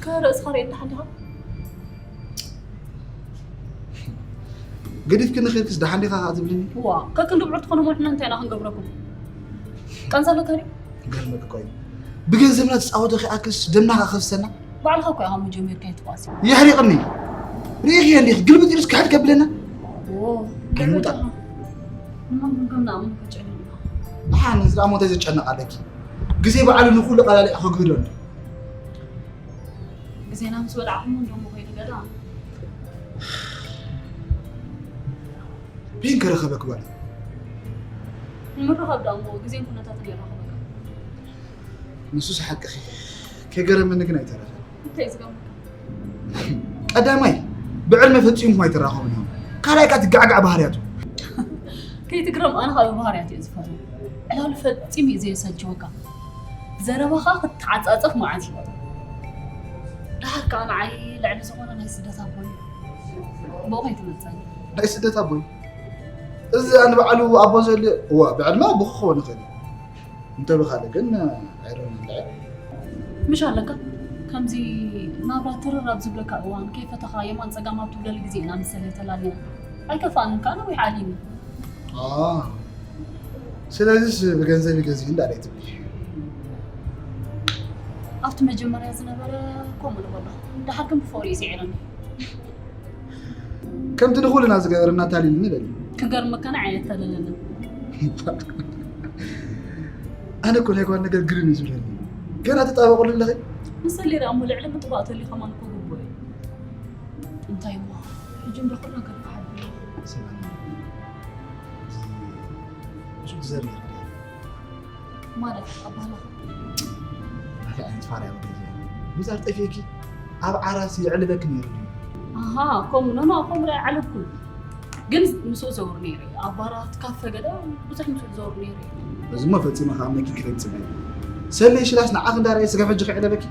ከርእስኻ ርእየ ደሓን ዲኻ? ገዲፍክኒ ኸድክስ ደሓን ዲኻ ከኣ ትብልኒ? ዋ፣ ከክንዲ ብዑር ትኾኑ እሞ ንሕና እንታይ ኢና ክንገብረኩም? ቃንዛ ኣለካ ድዩ? ክገርመኪ እኮ እዩ። ብገንዘብና ትጻወቶ ከኣክስ ደምና ከኣ ከፍሰና? ባዕልኻ እኮ ኢኻ መጀመርካ ኣይትቋሲ። የሕሪቕኒ። ርኢኽዮ እንዲኽ ግልብጥ ኢሉስ ክሕድ ከብለና? ዎ፣ ኣይምውጣ። ንመን ከም ንኣምኑ ከጨንና። ደሓን እዚ ደኣ ሞተ ዘጨነቕ ኣለኪ። ግዜ ባዕሉ ንኹሉ ቀላሊዕ ክግህዶ እንዶ። ግዜና ምስ በላዕኹም እንደሞ ኮይኑ ገዳ። ቢን ከረኸበክ ጓል። ንምርኻብ ደኣ እሞ ግዜን ኩነታትን የራኽበካ። ንሱስ ሓቅኺ። ከይገረመኒ ግን ኣይተረፈን። እንታይ እዩ ዝገርመካ? ቀዳማይ ብዕድመ ፈጺምኩም ኣይተራኸቡን ኢኹም። ካልኣይ ከኣ ትጋዕጋዕ ባህርያቱ። ከይትግረም ኣነ ከኣ ብባህርያት እየ ዝፈርህ። ዕላሉ ፈጺሙ እዩ ዘየሰልችወካ። ዘረባኻ ክትተዓጻጸፍ መዓት እዩ። ደሓር ከኣ ንዓይ ልዕሊ ዝኾነ ናይ ስደት ኣቦይ ብኡ ከይትመልሰኒ። ናይ ስደት ኣቦይ? እዚ ኣነ ባዕሉ ኣቦ ዘድልዮ እዋ ብዕድመ ኣቦ ክኸውን ይኽእል እዩ። እንተ ብኻልእ ግን ኣይረን እንድዒ። ምሽ ኣለካ ከምዚ ናብራ ትርር ኣብ ዝብለካ እዋን ከይፈተኻ የማን ጸጋም ኣብ ትብለሉ ግዜ ኢና መሰለይ ተላሊና። ኣይከፋእንን ከኣ ነዊሕ ዓሊም እዩ። ኣ፣ ስለዚስ ብገንዘብ ይገዝእ እንዳለ ትብሊ። ኣብቲ መጀመርያ ዝነበረ ከምኡ ንበሎ። ደሓር ግን ብፍቕሪ እዩ ስዒሩኒ። ከምቲ ንኹልና ዝገበረና ኣታሊልኒ በሊ። ክገርመካ ንዓይ ኣየታለለንን። ኣነ እኮ ናይ ጓል ነገር ግርም እዩ ዝብለኒ። ገና ትጣበቑሉ ኣለኺ? ንሰሊ ደኣ እሞ ልዕሊ ምጥፋእ ተልዩ ከማን እኮ ግቡእ እዩ። እንታይ እሞ ሕጂ እንዶ ኩሉ ነገር ክሓብር እዩ። ሰላም። እዚ ብዙሕ ትዘርጊ ማለት ኣባህላኻ እንታይ ዓይነት ፋርያ ወደየ? ምዛር ጠፊእኪ ኣብ ዓራሲ የዕልበኪ ነይሩ ድዩ? ኣሃ፣ ከምኡ፣ ኖ፣ ኖ፣ ከምኡ ኣይዓለብኩን። ግን ምስኡ ዘውር ነይረ። ኣብ ባራት፣ ካፈ ገለ ብዙሕ ምስኡ ዘውር ነይረ። እዚ እሞ ፈጺመ ክኣምነኪ ክኸይድ ጽበይ። ሰለይ ሽላስ ንዓኺ እንዳረኣየ ስጋብ ሕጂ ከይዕለበኪ?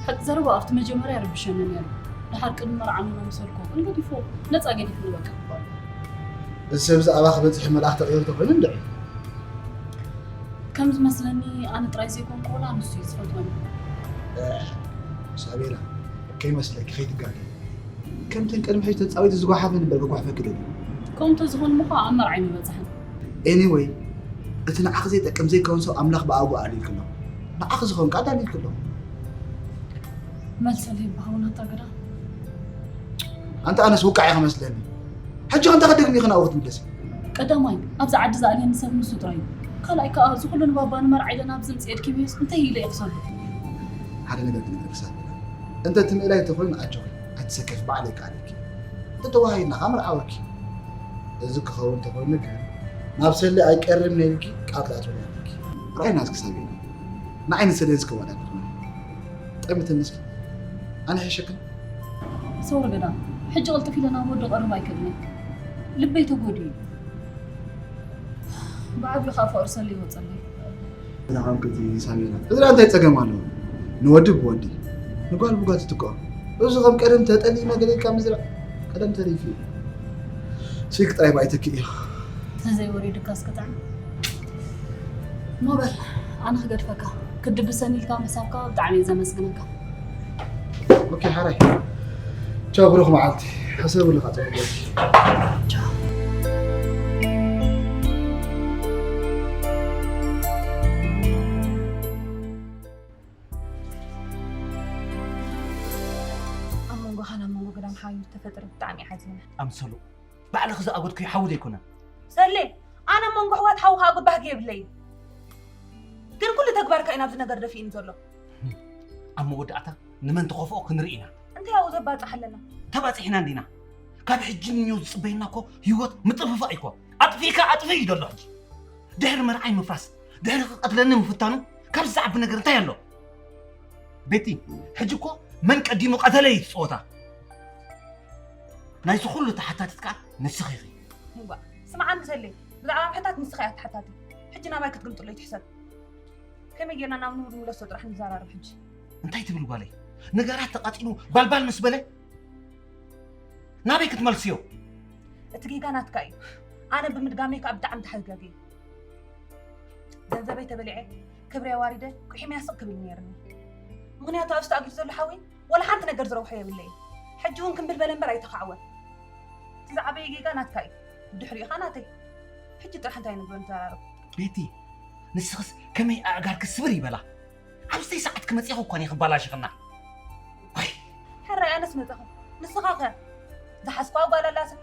ሓቂ ዘረባ ኣብቲ መጀመርያ ይርብሸኒ ነይሩ። ድሓር ቅድሚ መርዓ ምኖ ምሰልኮ ግን ገዲፎ፣ ነጻ ገዲፍኒ በቃ። እዚ ሰብ እዚ ኣባኺ በጺሑ መልኣኽ ተቐይሩ ተኾይኑ እንድዒ? ከም ዝመስለኒ ኣነ ጥራይ ዘይኮንኩ ወላ ንሱ እዩ ዝፈትወኒ። እ፣ ሳቤላ፣ ከይመስለኪ፣ ከይትጋገ። ከምተን ቅድሚ ሕጂ ተጻዊቱ ዝጓሓፈ ንበር ክጓሕፈኪ ደልዩ። ከምኡ ተዝኾን እሞ ኸኣ ኣብ መርዓይ ምበጻሕን። ኤኒወይ፣ እቲ ንዓኺ ዘይጠቅም ዘይከውን ሰብ ኣምላኽ ብኣግኡ ኣልዩልኪ ኣሎ። ንዓኺ ዝኸውን ከኣ ኣዳልዩልኪ ኣሎ። መልሰለይ ብሃውና እታ ገዳ። ኣንታ ኣነስ ውቃዕ ኢኺ መስለኒ። ሕጂ ከ እንታይ ከደግሚ ኢኺ ናብኡ ክትምለሲ? ቀዳማይ፣ ኣብዚ ዓዲ ዝኣልየኒ ሰብ ንሱ ጥራይ እዩ። ካልኣይ ከኣ፣ እዚ ኩሉ ንባባ ንመርዓ ኢለ ናብዚ ምጽኤ ኣድኪመዮስ እንታይ ኢለ እየ ክሰዶ? ሓደ ነገር ክነግረኪ ሳቤላ። እንተ ትምእላይ እንተኾይኑ ኣጆኺ፣ ኣይትሰከፊ፣ ባዕለይ ከኣልየኪ። እንተ ተዋሂድና ከኣ መርዓወኪ። እዚ ክኸውን እንተኾይኑ ግን፣ ናብ ሰሊ ኣይቀርብን ኢልኪ ቃል ክትኣትወኒ ኣለኪ። ርኣይና እስኪ ሳቤላ፣ ንዓይ ንሰሊ እዚ ክዋዳደርና። ጠምተኒ እስኪ። ኣነ ይሕሸክን? ሰውሪ ገዳም፣ ሕጂ ቅልጥፍ ኢለ ናብ ወዲ ቀርብ ኣይክእልን እየ። ልበይ ተጎዲኡ እዩ። ብዓብዩ ኸኣ ፍቕሪ ሰሊ ይወጸለይ። ብርሃን ቅዲ ሳቤላ። እዚ ደኣ እንታይ ጸገም ኣለዎ? ንወዲ ብወዲ፣ ንጓል ብጓል ትትክኦ። እዚ ከም ቀደም ተጠሊመ ገለ ኢልካ ምዝራብ ቀደም ተሪፉ እዩ። ስልኪ ጥራይ ባይተኪ እዩ። ተዘይወሪዱካ እስኪ ጥዕም። እሞ በል፣ ኣነ ክገድፈካ። ክትድብሰኒ ኢልካ ምሕሳብካ ብጣዕሚ እየ ዘመስግነካ። ኦኬ፣ ሓራይ። ቻው፣ ብሩኽ መዓልቲ። ሕሰብሉ፣ ኻጽበ። ቻው። ኣብ መንጎኻን ኣብ መንጎ ገዳም ሓዊ ዝተፈጥረ ብጣዕሚ እየ ሓዚነ። ኣምሰሉ፣ ባዕልኺ ዝኣጎድክዮ ሓዊ ዘይኮነ። ሰሌ፣ ኣነ ኣብ መንጎ ኣሕዋት ሓዊ ክኣጉድ ባህጊ የብለይን። ግን ኩሉ ተግባርካ እዩ ናብዚ ነገር ደፊእኒ ዘሎ። ኣብ መወዳእታ ንመን ትኸፍኦ ክንርኢ ኢና። እንታይ ኣብኡ ዘባጽሕ ኣለና? ተባጺሕና እንዲና። ካብ ሕጂ ንዮ ዝጽበየና እኮ ህይወት ምጥፍፋእ እዩ እኮ። ኣጥፊእካ ኣጥፍእ እዩ ዘሎ ሕጂ። ድሕሪ መርዓይ ምፍራስ፣ ድሕሪ ክቀትለኒ ምፍታኑ፣ ካብዚ ዝዓቢ ነገር እንታይ ኣሎ? ቤቲ፣ ሕጂ እኮ መን ቀዲሙ ቀተለ እዩ እቲ ጸወታ። ናይዚ ኩሉ ተሓታቲት ከኣ ንስኺ ኢኺ። እዋ፣ ስምዓኒ ሰሌ፣ ብዛዕባ ምሕታት ንስኻ እያ ትሓታቲ። ሕጂ ናባይ ክትግምጥሎ ይትሕሰብ። ከመይ ጌርና ናብ ንቡር ንምለሶ ጥራሕ ንዘራረብ ሕጂ። እንታይ ትብል ጓለይ? ነገራት ተቓጺሉ ባልባል ምስ በለ ናበይ ክትመልስዮ? እቲ ጌጋ ናትካ እዩ። ኣነ ብምድጋመይ ከኣ ብጣዕሚ ተሓጋገየ። ገንዘበይ ተበሊዐ፣ ክብሪ ኣዋሪደ፣ ቁሒመያ ስቕ ክብል ነይርኒ። ምኽንያቱ ኣብዚ ተኣጊዱ ዘሎ ሓወይ ዋላ ሓንቲ ነገር ዝረብሖ የብለይ። ሕጂ እውን ክምብል በለ እምበር ኣይተኻዕወን። እቲ ዝዓበየ ጌጋ ናትካ እዩ፣ ብድሕሪኡ ኸዓ ናተይ። ሕጂ ጥራሕ እንታይ ንግበር ንዘራረብ። ቤቲ፣ ንስኽስ ከመይ ኣእጋርኪ ስብር ይበላ? ኣብ ዝተይ ሰዓት ክመፅእኹ እኳ እየ ክባላሽኽና። ዋይ! ሕራይ ኣነስ መፀኹ። ንስኻ ከ? ዝሓዝኳ ጓል ኣላትኒ፣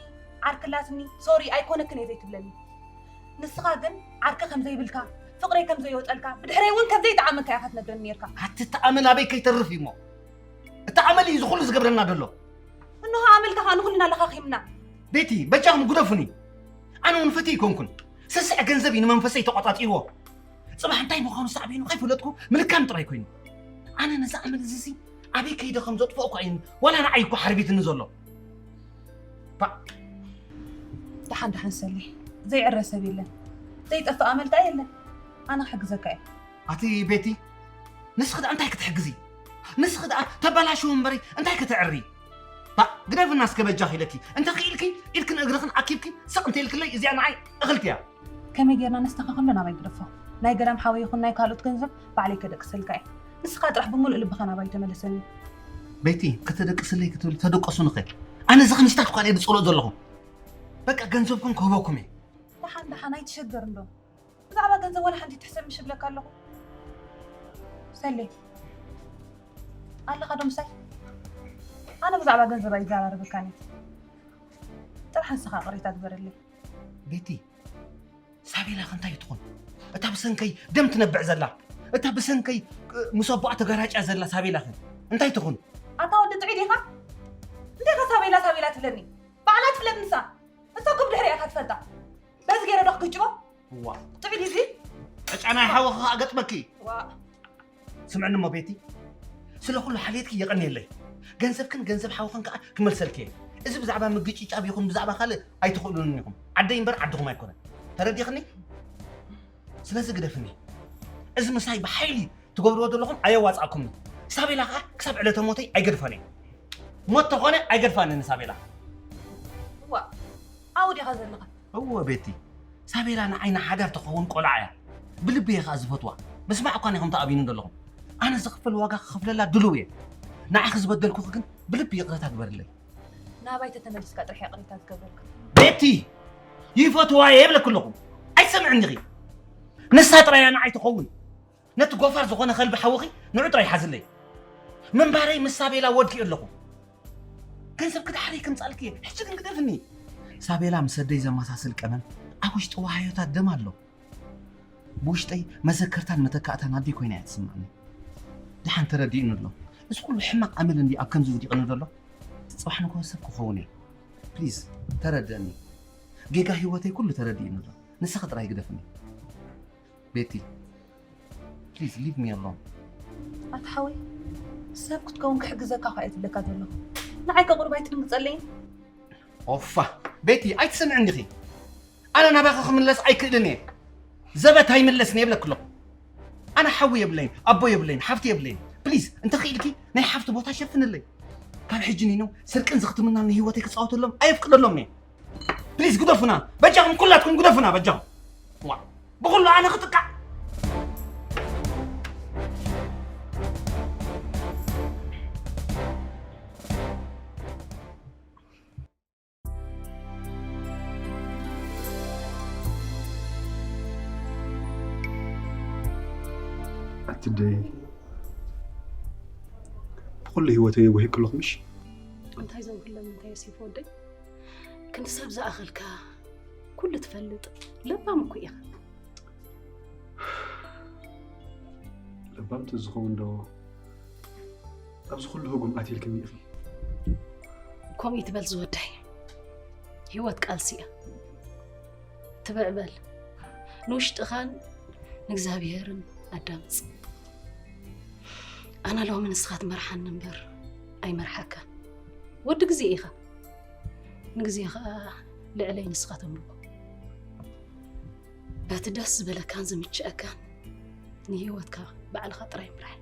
ዓርኪ ኣላትኒ፣ ሶሪ ኣይኮነክን እየ ዘይትብለኒ። ንስኻ ግን ዓርኪ ከም ዘይብልካ፣ ፍቕረይ ከም ዘይወጠልካ፣ ብድሕረይ እውን ከም ዘይጠዓመካ ኢኻ ትነግረኒ ነይርካ። ኣትተኣመን ኣበይ ከይተርፍ እዩ እሞ? እቲ ኣመል እዩ እዚ ኩሉ ዝገብረና ዘሎ። እንሆ ኣመልካ ኸኣ ንኹልና ለኻኺምና። ቤቲ፣ በጃኹም ግደፉኒ። ኣነ እውን ፈትየ ኣይኮንኩን። ሰስዐ ገንዘብ እዩ ንመንፈሰይ ተቋጻጺርዎ። ጽባሕ እንታይ ምዃኑ ሳዕቤኑ ከይፈለጥኩ ምልካም ጥራይ ኮይኑ። ኣነ ነዚ ኣመል እዚ ሲ ኣበይ ከይደ ከም ዘጥፍኦ እኳ እዩ ዋላ ንዓይ እኳ ሓርቢትኒ ዘሎ። ፓ! ደሓን ደሓን ሰሌ፣ ዘይዕረ ሰብ የለን። ዘይጠፍእ ኣመል ደኣ የለን። ኣነ ክሕግዘካ እየ። ኣቲ ቤቲ፣ ንስኺ ደኣ እንታይ ክትሕግዚ? ንስኺ ደኣ ተበላሽዊ እምበሪ እንታይ ከተዕሪ? ባእ፣ ግደፍና እስከ በጃኺ ኢለኪ። እንተ ክኢልኪ፣ ኢድክን እግርኽን ኣኪብኪ ስቕ እንተ ኢልክለይ፣ እዚኣ ንዓይ እኽልቲ እያ። ከመይ ጌርና ነስተኻኽሎ ናባይ ግደፎ። ናይ ገዳም ሓወይ ይኹን ናይ ካልኦት ገንዘብ ባዕለይ ከደቅሰልካ እየ። ንስኻ ጥራሕ ብምሉእ ልብኻ ናባይ ተመለሰኒ። ቤቲ፣ ከተደቅስለይ ክትብል ተደቀሱንኸ? ኣነ እዚ ከምዚታት እኳ እየ ዝጸልኦ ዘለኹ። በቃ ገንዘብኩም ክህበኩም እየ። ደሓን ደሓን ኣይትሸገር እንዶ። ብዛዕባ ገንዘብ ዋላ ሓንቲ ትሕሰብ ምሽ እብለካ ኣለኹ። ሰሌ፣ ኣለኻ ዶ ምሳይ? ኣነ ብዛዕባ ገንዘብ ኣይዘራረበካን እየ። ጥራሕ ንስኻ ቅሬታ ግበረለይ። ቤቲ፣ ሳቤላኸ እንታይ ትኹን? እታ ብሰንከይ ደም ትነብዕ ዘላ፣ እታ ብሰንከይ፣ እ፣ ምስ ኣቦኣ ተጋራጫ ዘላ ሳቤላኸ እንታይ ትኹን? ኣታ ወዲ ጥዑይ ዲኻ? እንዴኻ ሳቤላ ሳቤላ ትብለኒ? ባዕላ ትፍለጥ ንሳ። እሳ እኮ ብድሕሪኣ ኢኻ ትፈልጣ። በዚ ገይረ ዶ ክግጭቦ? ዋ። ጥዑይ ዲዚ? ዕጫ ናይ ሓወኺ ከኣ ገጥመኪ። ዋ። ስምዕኒ እሞ ቤቲ፣ ስለ ኩሉ ሓልየትኪ የቐንየለይ። ገንዘብክን ገንዘብ ሓውኽን ከኣ ክመልሰልኪ እየ። እዚ ብዛዕባ ምግጭጫብ ይኹን ብዛዕባ ካልእ ኣይትኽእሉንን ኢኹም። ዓደይ እምበር ዓድኹም ኣይኮነን። ተረዲኽኒ? ስለዚ ግደፍኒ። እዚ ምሳይ ብሓይሊ ትገብርዎ ዘለኹም ኣየዋጻእኩምን። ሳቤላ ከኣ ክሳብ ዕለተ ሞተይ ኣይገድፋን እየ። ሞት ተኾነ ኣይገድፋንን ሳቤላ። እዋ፣ ኣብኡ ዲኻ ዘለኻ? እወ ቤቲ፣ ሳቤላ ንዓይ ንሓዳር ትኸውን ቆልዓ እያ። ብልቢ እየ ከኣ ዝፈትዋ። ምስማዕ እኳ ኢኹም ተኣቢኑ ዘለኹም። ኣነ ዝኽፈል ዋጋ ክኸፍለላ ድሉው እየ። ንዓኺ ዝበደልኩኺ ግን ብልቢ ይቕረታ ግበርለይ። ናባይ ተተመሊስካ ጥራሕ ይቕሬታ ዝገብረልካ። ቤቲ፣ ይፈትዋ እየ ይብለኪ ኣለኹ። ኣይትሰምዕን ዲኺ? ንሳ ጥራይ እያ ንዓይ ትኸውን። ነቲ ጎፋር ዝኾነ ከልቢ ሓውኺ ንዑ ጥራይ ሓዝለይ። ምንባረይ ምስ ሳቤላ ወዲኡ ኣለኹ። ገንዘብኪ ዳሕረይ ከምጻልኪ እየ። ሕጂ ግን ግደፍኒ። ሳቤላ ምስ ኣደይ ዘመሳስል ቀመም ኣብ ውሽጢ ዋህዮታት ደም ኣሎ። ብውሽጠይ መዘከርታን መተካእታን ኣደይ ኮይና እያ ትስምዓኒ። ደሓን ተረዲኡኒ ኣሎ። እዚ ኩሉ ሕማቕ ኣመል እንድዩ ኣብ ከምዚ ውዲቕኒ ዘሎ። ጽባሕ ንግሆ ሰብ ክኸውን እየ። ፕሊዝ፣ ተረድእኒ። ጌጋ ህይወተይ ኩሉ ተረዲኡኒ ኣሎ። ንስኺ ጥራይ ግደፍኒ። ቤቲ፣ ፕሊዝ ሊቭ ሚ ኣሎን። ኣታ ሓወይ፣ ሰብ ክትከውን ክሕግዘካ እኳ እየ ዝብለካ ዘለኹ። ንዓይ ከ ቁሩብ ኣይትድንግጸለይን? ኦፋ፣ ቤቲ፣ ኣይትሰምዕን ዲኺ? ኣነ ናባኺ ክምለስ ኣይክእልን እየ። ዘበት ኣይምለስን እየ ይብለኪ ኣለኹ። ኣነ ሓዊ የብለይን፣ ኣቦ የብለይን፣ ሓፍቲ የብለይን። ፕሊዝ፣ እንተ ክኢልኪ ናይ ሓፍቲ ቦታ ሸፍንለይ። ካብ ሕጂ ንይኑ ስርቅን ዝኽትምናን ንህይወተይ ክጻወተሎም ኣየፍቅደሎምን እየ። ፕሊዝ ግደፉና በጃኹም፣ ኩላትኩም ግደፉና በጃኹም። ዋ፣ ብኹሉ ኣነ ክጥቃዕ። ኣቲ ደይ ኩሉ ህይወተይ የጉሂ ክለኹ ምሽ? እንታይ ዘውህሎም እንታይ ዮሴፍ ወደይ? ክንዲ ሰብ ዝኣኸልካ ኩሉ ትፈልጥ ለባም እኮ ኢኻ። ለባም ተዝኸውን ዶ ኣብዚ ኩሉ ህጉም ኣትልክኒ ኢኺ? ከምኡ ይትበል ዝወደይ፣ ህይወት ቃልሲ እያ። ትብዕ በል፣ ንውሽጥኻን ንእግዚኣብሄርን ኣዳምፅ። ኣነ ሎሚ ንስኻ ትመርሓኒ እምበር ኣይመርሓካን። ወዲ ግዜ ኢኻ፣ ንግዜ ኸኣ ልዕለይ ንስኻ ተምልኾ። በቲ ደስ ዝበለካን ዝምችአካን ንህይወትካ ባዕልኻ ጥራይ ምራሕ።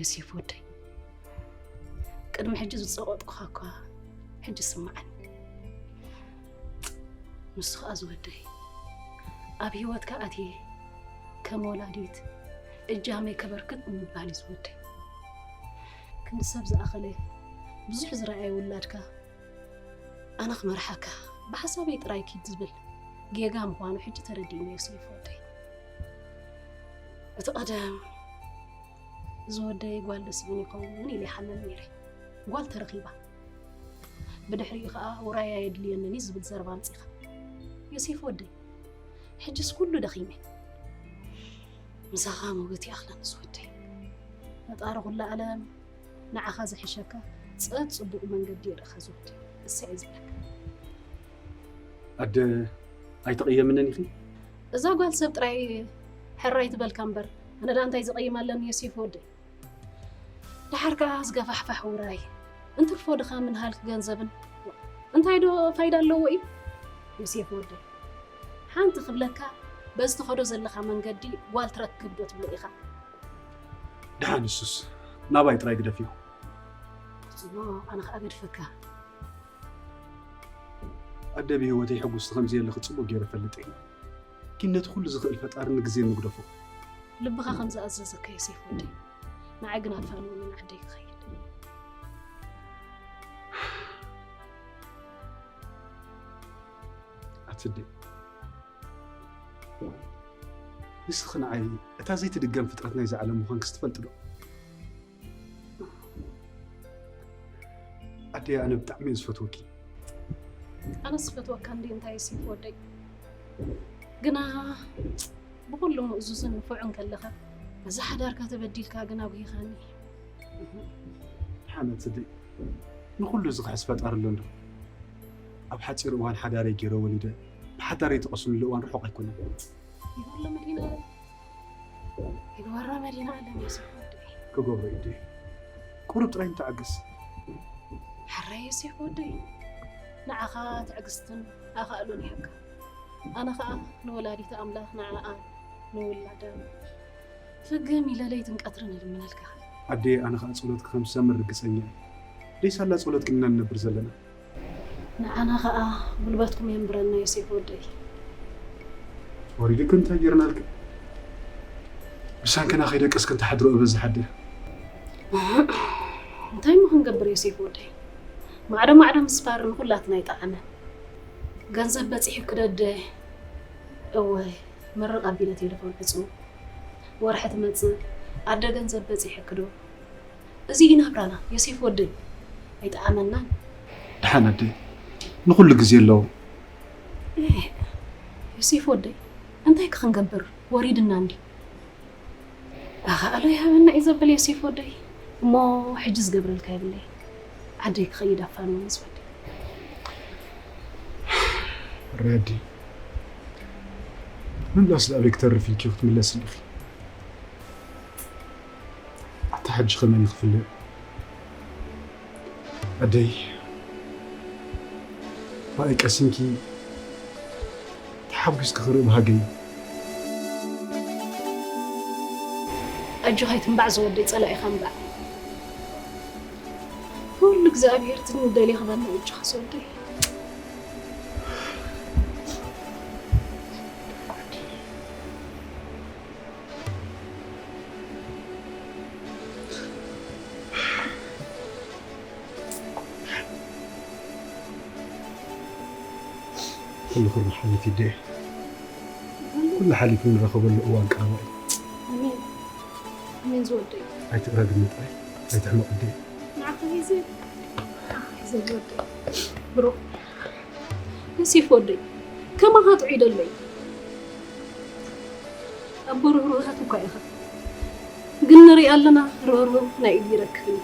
ዮሴፍ ወደይ፣ ቅድሚ ሕጂ ዝጸቐጥኩኻ እኳ ሕጂ ስምዓኒ። ንሱ ኸኣ ዝወደይ፣ ኣብ ህይወትካ ኣትየ ከም ወላዲት እጃመይ ከበርክት ብምባል እዩ ዝወደይ። ክንዲ ሰብ ዝኣኸለ ብዙሕ ዝረኣየ ውላድካ ኣነ ክመርሓካ ብሓሳበይ ጥራይ ኪድ ዝብል ጌጋ ምዃኑ ሕጂ ተረዲእኒ ዮሴፍ ወደይ። እቲ ቀደም እዚ ወደይ ጓል ደስ ኢሉኒ ይኸውን ኢለ ይሓምም ነይረ። ጓል ተረኺባ። ብድሕሪኡ ኸኣ ውራይ ኣየድልየንን እዩ ዝብል ዘረባ ኣምጺኻ። ዮሴፍ ወደይ፣ ሕጅስ ኩሉ ደኺመ። ምሳኻ መውት ይኣኽለኒ ዝወደይ። ፈጣሪ ኩሉ ዓለም ንዓኻ ዝሕሸካ ጸጽቡቕ መንገዲ የርእኻ ዝወደይ። እሰይ እየ ዝብለካ። ኣደ ኣይትቕየምንን ኢኺ? እዛ ጓል ሰብ ጥራይ ሕራይ ትበልካ እምበር፣ ኣነ ደኣ እንታይ ዝቕይም ኣለኒ ዮሴፍ ወደይ? ደሓር ከኣ ዝገፋሕፋሕ ውራይ፣ እንትርፎ ድኻ ምንሃልክ ገንዘብን እንታይ ዶ ፋይዳ ኣለዎ እዩ? ዮሴፍ ወደይ፣ ሓንቲ ክብለካ፣ በዚ ትኸዶ ዘለኻ መንገዲ ጓል ትረክብ ዶ ትብሎ ኢኻ? ደሓን ንሱስ ናባይ ጥራይ ግደፍዮ። ጽቡቕ፣ ኣነ ከኣ ገድፈካ። ኣደ ብህይወተይ ሕጉስቲ ከም ዘየለኺ ጽቡቕ ገይረ እፈልጥ እየ። ግን ነቲ ኩሉ ዝኽእል ፈጣሪ ንግዜ ንግደፎ። ልብኻ ከም ዝኣዘዘካ ዮሴፍ ወደይ፣ ንዓይ ግን ኣፋንወኒ ንዓደይ ክኸይድ። ኣትዲ፣ ንስኺ ንዓይ እታ ዘይትድገም ፍጥረት ናይዛ ዓለም ምዃንክስ ትፈልጢ ዶ? ኣደይ፣ ኣነ ብጣዕሚ እየ ዝፈትወኪ። ኣነ ዝፈትወካ እንዲ እንታይ ዮሴፍ ወደይ፣ ግና ብኹሉ ምእዙዝን ንፉዕን ከለኻ በዛ ሓዳርካ ተበዲልካ ግን ኣጉሂኻኒ። ሓመድ ስዲ፣ ንኹሉ ዝኽሕስ ፈጣሪ ኣሎ እንዶ። ኣብ ሓፂር እዋን ሓዳረይ ገይረ ወሊደ ብሓዳር ይጥቀሱሉ እዋን ርሑቕ ኣይኮነን። ይበሎ መዲና ይግበራ መዲና ኣለኒ ዮሴፍ ወደይ። ክገብሮ እዩ ድዩ? ቁሩብ ጥራይ ምተዓገስ። ሕራይ ዮሴፍ ወደይ፣ ንዓኻ ትዕግስትን ኣኻእሎን ይሃብካ። ኣነ ኸኣ ንወላዲት ኣምላኽ ንዓኣ ንውላዳ ፍግም ኢለ ለይትን ቀትርን እልምነልካ። ኣደይ፣ ኣነ ኸኣ ጸሎትኪ ከም ዝሰምር ርግጸኛ እየ። ደይሳላ ጸሎት ክንና ንነብር ዘለና። ንዓና ኸኣ ጉልበትኩም የንብረና ዮሴፍ ወደይ። ወሪድክን እንታይ ጌርናልክን? ብሳንክና ከይደቀስክን ተሓድሮ እበ ዝሓድር። እንታይ እሞ ክንገብር ዮሴፍ ወደይ? ማዕዶ ማዕዶ ምስፋር ንኹላትና ይጠዓመ። ገንዘብ በጺሑ ክደደ። እወ፣ መርቕ ኣቢለ ቴሌፎን ዕጹ። ወርሒ ትመጽእ፣ ኣደ ገንዘብ በጺሑ ክዶ። እዚ እዩ ናብራና ዮሴፍ ወደይ። ኣይጠዓመናን። ደሓን ኣደይ፣ ንኹሉ ግዜ ኣለዎ። ኤ፣ ዮሴፍ ወደይ፣ እንታይ ክኽንገብር ወሪድና እንዲ? ኣኻእሎ ይሃበና እዩ ዘብል ዮሴፍ ወደይ። እሞ ሕጂ ዝገብረልካ የብለይ። ዓደይ ክኸይድ ኣፋንወኒ ዝወደይ። ረዲ፣ ምምላስ ደኣ ኣበይ ክተርፍ ኢልኪ ክትምለስ እንዲኺ? ኣታ ሕጂ ከመን ክፍለ? ኣደይ፣ ብኣይ ቀሲንኪ ተሓጒስኪ ክርኢ ባህገይ። ኣጆኻ ኣይትንባዕ ዝወደይ፣ ጸላኢኻ እንባዕ። ኩሉ እግዚኣብሔር ትንደልዮ ክበና ኣጆኻ ዝወደይ። ኩሉ ክርምሓኒ ፊዴ። ኩሉ ሓሊፉ ንራኸበሉ እዋን ቀረባ እዩ። ኣሜን። ኣሜን ዝወደይ። ኣይትእረግኒ ጥራይ፣ ኣይትሕመቕ እዴ። ንዓኻ ሂዘ፣ ንዓኻ ሂዘ ዝወደይ። ብሩኽ። ዮሴፍ ወደይ፣ ከማኻ ጥዑይ ደለይ። ኣቦ ርህሩሃት እኳ ኢኻ። ግን ንርኢ ኣለና፣ ርህሩህ ናይ ኢዱ ይረክብ እዩ።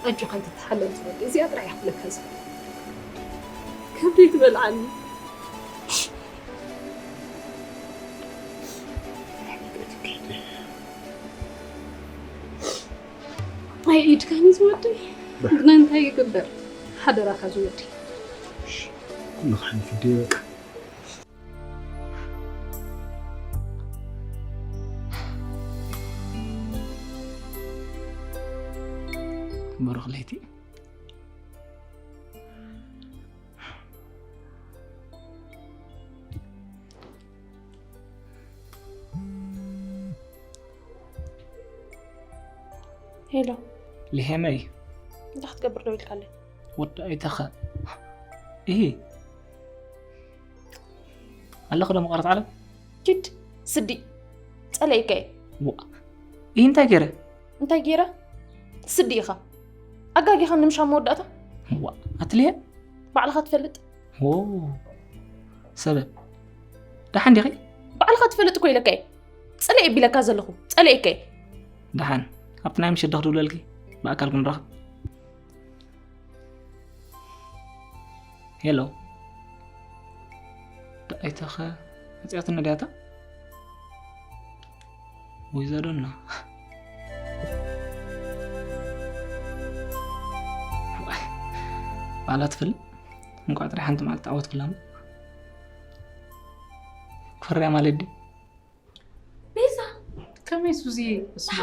ኣጆኻ ኣይትተሓለል ዝወደይ፣ እዚኣ ጥራይ እያ ክብለካ ዝኽእል። ከብደይ ትበልዓኒ። ኣይ ኢድካኒ ዝወደይ፣ ግና እንታይ ይግበር፣ ሓደራኻ ዝወደይ። ኩሉ ክሓልፍ እዴ በቃ። ብሩኽ ለይቲ። ሄሎ። ልሄመይ። እንታይ ክትገብር ደው ኢልካለይ? ወዲ ኣይተኸ። እሂ። ኣለኹ ዶ መቐረት ዓለም? ኪድ ስዲ። ጸለይከ። ዋ። እሂ እንታይ ገይረ? እንታይ ገይረ? ስዲ ኢኻ። ኣጋጊኻ ንምሻ መወዳእታ። ዋ። ኣትልሄ? ባዕልኻ ትፈልጥ። ዎ። ሰበብ። ደሓን ዲኺ? ባዕልኻ ትፈልጥ እኮ ኢለካ እየ። ጸለይ እቢለካ ዘለኹ። ጸለይከ። ደሓን። ኣብቲ ናይ ምሸት ዶ ክድውለልኪ? ብኣካል ክንራኸብ። ሄሎ። ዳይተኸ መጽያትና ድያታ? ወይ ዘዶና። ባላ ትፈልጥ? እንኳዕ ጥራይ ሓንቲ መዓልቲ ዓወት ክላም። ኮርያ ማለት ድዩ? ቤዛ። ከመይ ሱዚ? እስማ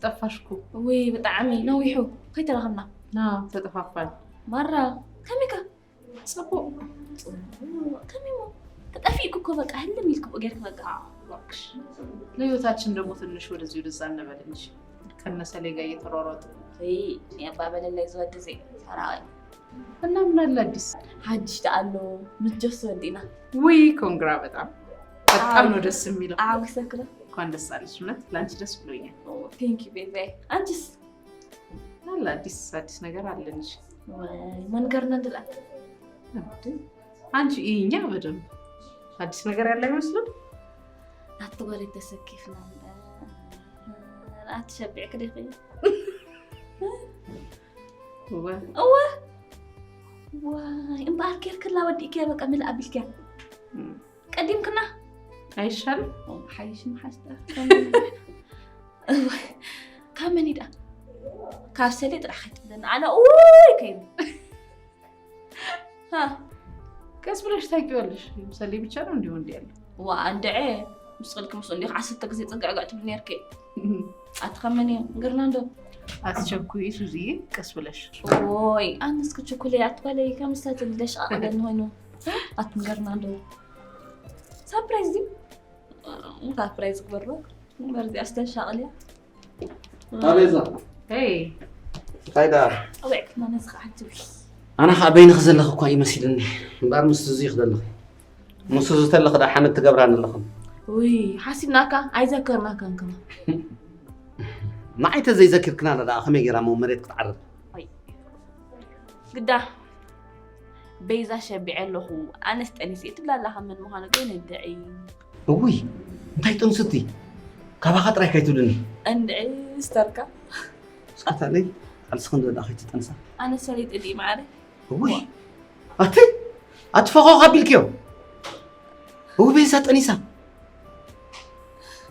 ጠፋሽኩ። ወይ ብጣዕሚ ነዊሑ ከይተራኸብና። ና ተጠፋፋል። ማራ ከመይካ? ጽቡቅ። ከመይ ሞ? ተጠፊእኩ እኮ በቃ ህልም ኢልኩ ጌርክ በቃ። እባክሽ። ለህይወታችን ደግሞ ትንሽ ወደዚህ ወደዛ እንበል እንጂ ከነሰሌ ጋር እየተሯሯጥ። ወይ ያባበለላይ ዝወድ ዜ ሰራዊ። እና ምን አለ አዲስ? ሓድሽ ደኣሎ ምስ ጆስ ወዲና። ውይ ኮንግራ፣ በጣም በጣም ነው ደስ የሚለው። ኣዊሰክለ እንኳን ደስ አለሽ። እውነት ለአንቺ ደስ ብሎኛል። ቴንክ ዩ ቤቢ። አንቺስ? አለ አዲስ አዲስ ነገር አለ እንጂ። መንገር ነንድላ እንዴ? አንቺ ይኛ በደንብ አዲስ ነገር ያለ አይመስልም። ኣቲ ጓል ተሰኪፍና ኣትሸቢዕ ክደኺ እወ እወ ዋይ እምበኣር ጌርክላ ወዲእክያ በቃ ምልእ ኣቢልክያ ቀዲምክና አይሻልም? ሓይሽ ምሓስታ ካብ መን ኢዳ ካብ ሰሌ ጥራሕ ከይትብለኒ ኣነ ኡይ ከይኑ ቀስ ብለሽ ታውቂዋለሽ። ሰሌ ብቻ ነው እንዲሁ እንዲ ያለ ዋ እንድዐ ምስ ጸልኪ ምስ እንዲኹ ዓሰርተ ግዜ ጽግዕግዕ ትብል ነርኪ ኣቲ ከመን እዩ ገርና እንዶ አትቸኩይ ሱዝዬ፣ ቀስ ብለሽ። ኦይ ኣነስ ክችኩል እየ ኣትበለይ ከም ስተት እንደሻቐለኒ ኮይኑ ኣትንገርና እንዶ ሳፕራይዝ ድዩ ሳፕራይዝ ግበሮ በርዚ ኣስተሻቕልያ ኣቤዛ ሄይ ካይዳ ኣውዕክና ነዚ ከዓ ትብል ኣነ ከዓ በይንኺ ዘለኺ እኳ ይመሲልኒ እምበኣር ምስ ሱዚ ክደለኺ ምስ ሱዚ ተለኺ ዳ ሓመድ ትገብራኒ ኣለኹም ውይ ሓሲብናካ ኣይዘከርናካን ከማ ንዓይ ተዘይዘኪርክና ዳ ከመይ ገይራ ሞ መሬት ክትዓርብ ግዳ ቤዛ ሸቢዐ ኣለኹ ኣነስ ጠኒሰ እየ ትብላ ኣለኻ መን ምዃኑ ግን እንድዒ እውይ እንታይ ጥንስቲ ካባኻ ጥራይ ከይትብልኒ እንድዒ ስተርካ እስከታለይ ቃልስኽን ዘዳ ከይትጠንሳ ኣነ ሰሊጥ ድዩ ማዕረ እውይ ኣቲ ኣትፈኾ ካቢልክዮ እው ቤዛ ጠኒሳ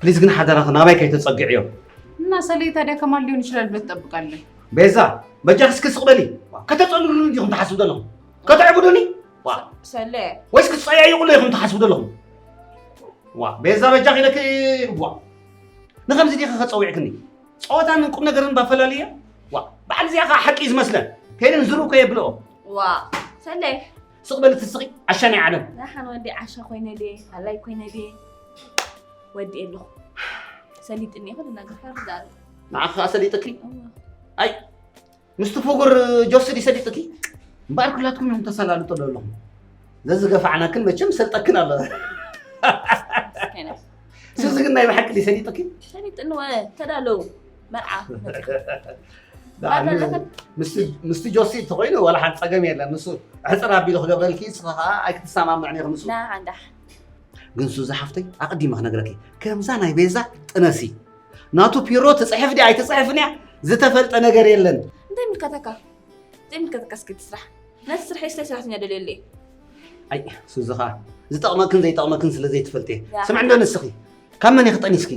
ፕሊዝ ግን ሓደራኽን ኣባይ ከይተፀግዕዮ እና ሰሌ ታዲያ ከማን ሊሆን ይችላል ብለህ ትጠብቃለህ? ቤዛ በጃ እስኪ ስቕ በሊ ከተፀልሉኒ ዲኹም ትሓስቡ ዘለኹም ከተዕብዱኒ ዋ ሰለ ወይስ ክትፀያይቑሉ ኢኹም ትሓስቡ ዘለኹም ዋ ቤዛ በጃ ኢለኪ ዋ ንከምዚ ዲኺ ከፀዊዕክኒ ፀወታን ቁም ነገርን ባፈላልየ ዋ በዓል እዚኣ ከዓ ሓቂ እዩ ዝመስለን ከይደን ዝርኡ ከየብልኦ ዋ ሰለ ስቕ በሊ ትስቒ ዓሻ ናይ ዓለም ንሓን ወዲ ዓሻ ኮይነ ድየ ሃላይ ኮይነ ድየ ወዲ ኣለኹ ሰሊጥኒ ይኹን እናገፋር ዛሉ ንዓኺ ከዓ ሰሊጥኪ ኣይ ምስቲ ፍጉር ጆሲ ድዩ ሰሊጥኪ እምበኣር ኩላትኩም እዮም ተሰላልጡ ዘለኹም ዘዝገፋዕናክን መቸም ሰልጠክን ኣሎ ስዚ ግን ናይ ብሓቂ ድዩ ሰሊጥኪ ሰሊጥኒ ወ ተዳለው መርዓ ምስቲ ጆሲ እንተኮይኑ ዋላ ሓንቲ ፀገም የለን ንሱ ሕፅር ኣቢሉ ክገብረልኪ ንስኻ ከዓ ኣይክትሰማምዕን ኢኹ ንሱ ና ሓንዳሕ ግን ሱዚ ሓፍተይ ኣቐዲመ ክነግረኪ ከምዛ ናይ ቤዛ ጥነሲ ናቱ ፒሮ ትፅሕፍ ድያ ኣይትፅሕፍን እያ ዝተፈልጠ ነገር የለን እንታይ ምልከተካ ዘይምልከተካ እስኪ ትስራሕ ነቲ ስርሐይ ስለ ሰራሕተኛ ደልየሉ እየ ኣይ ሱዚ ከዓ ዝጠቕመክን ዘይጠቕመክን ስለ ዘይትፈልጥ እየ ስምዕ እንዶ ንስኺ ካብ መን ኢኺ ጠኒስኪ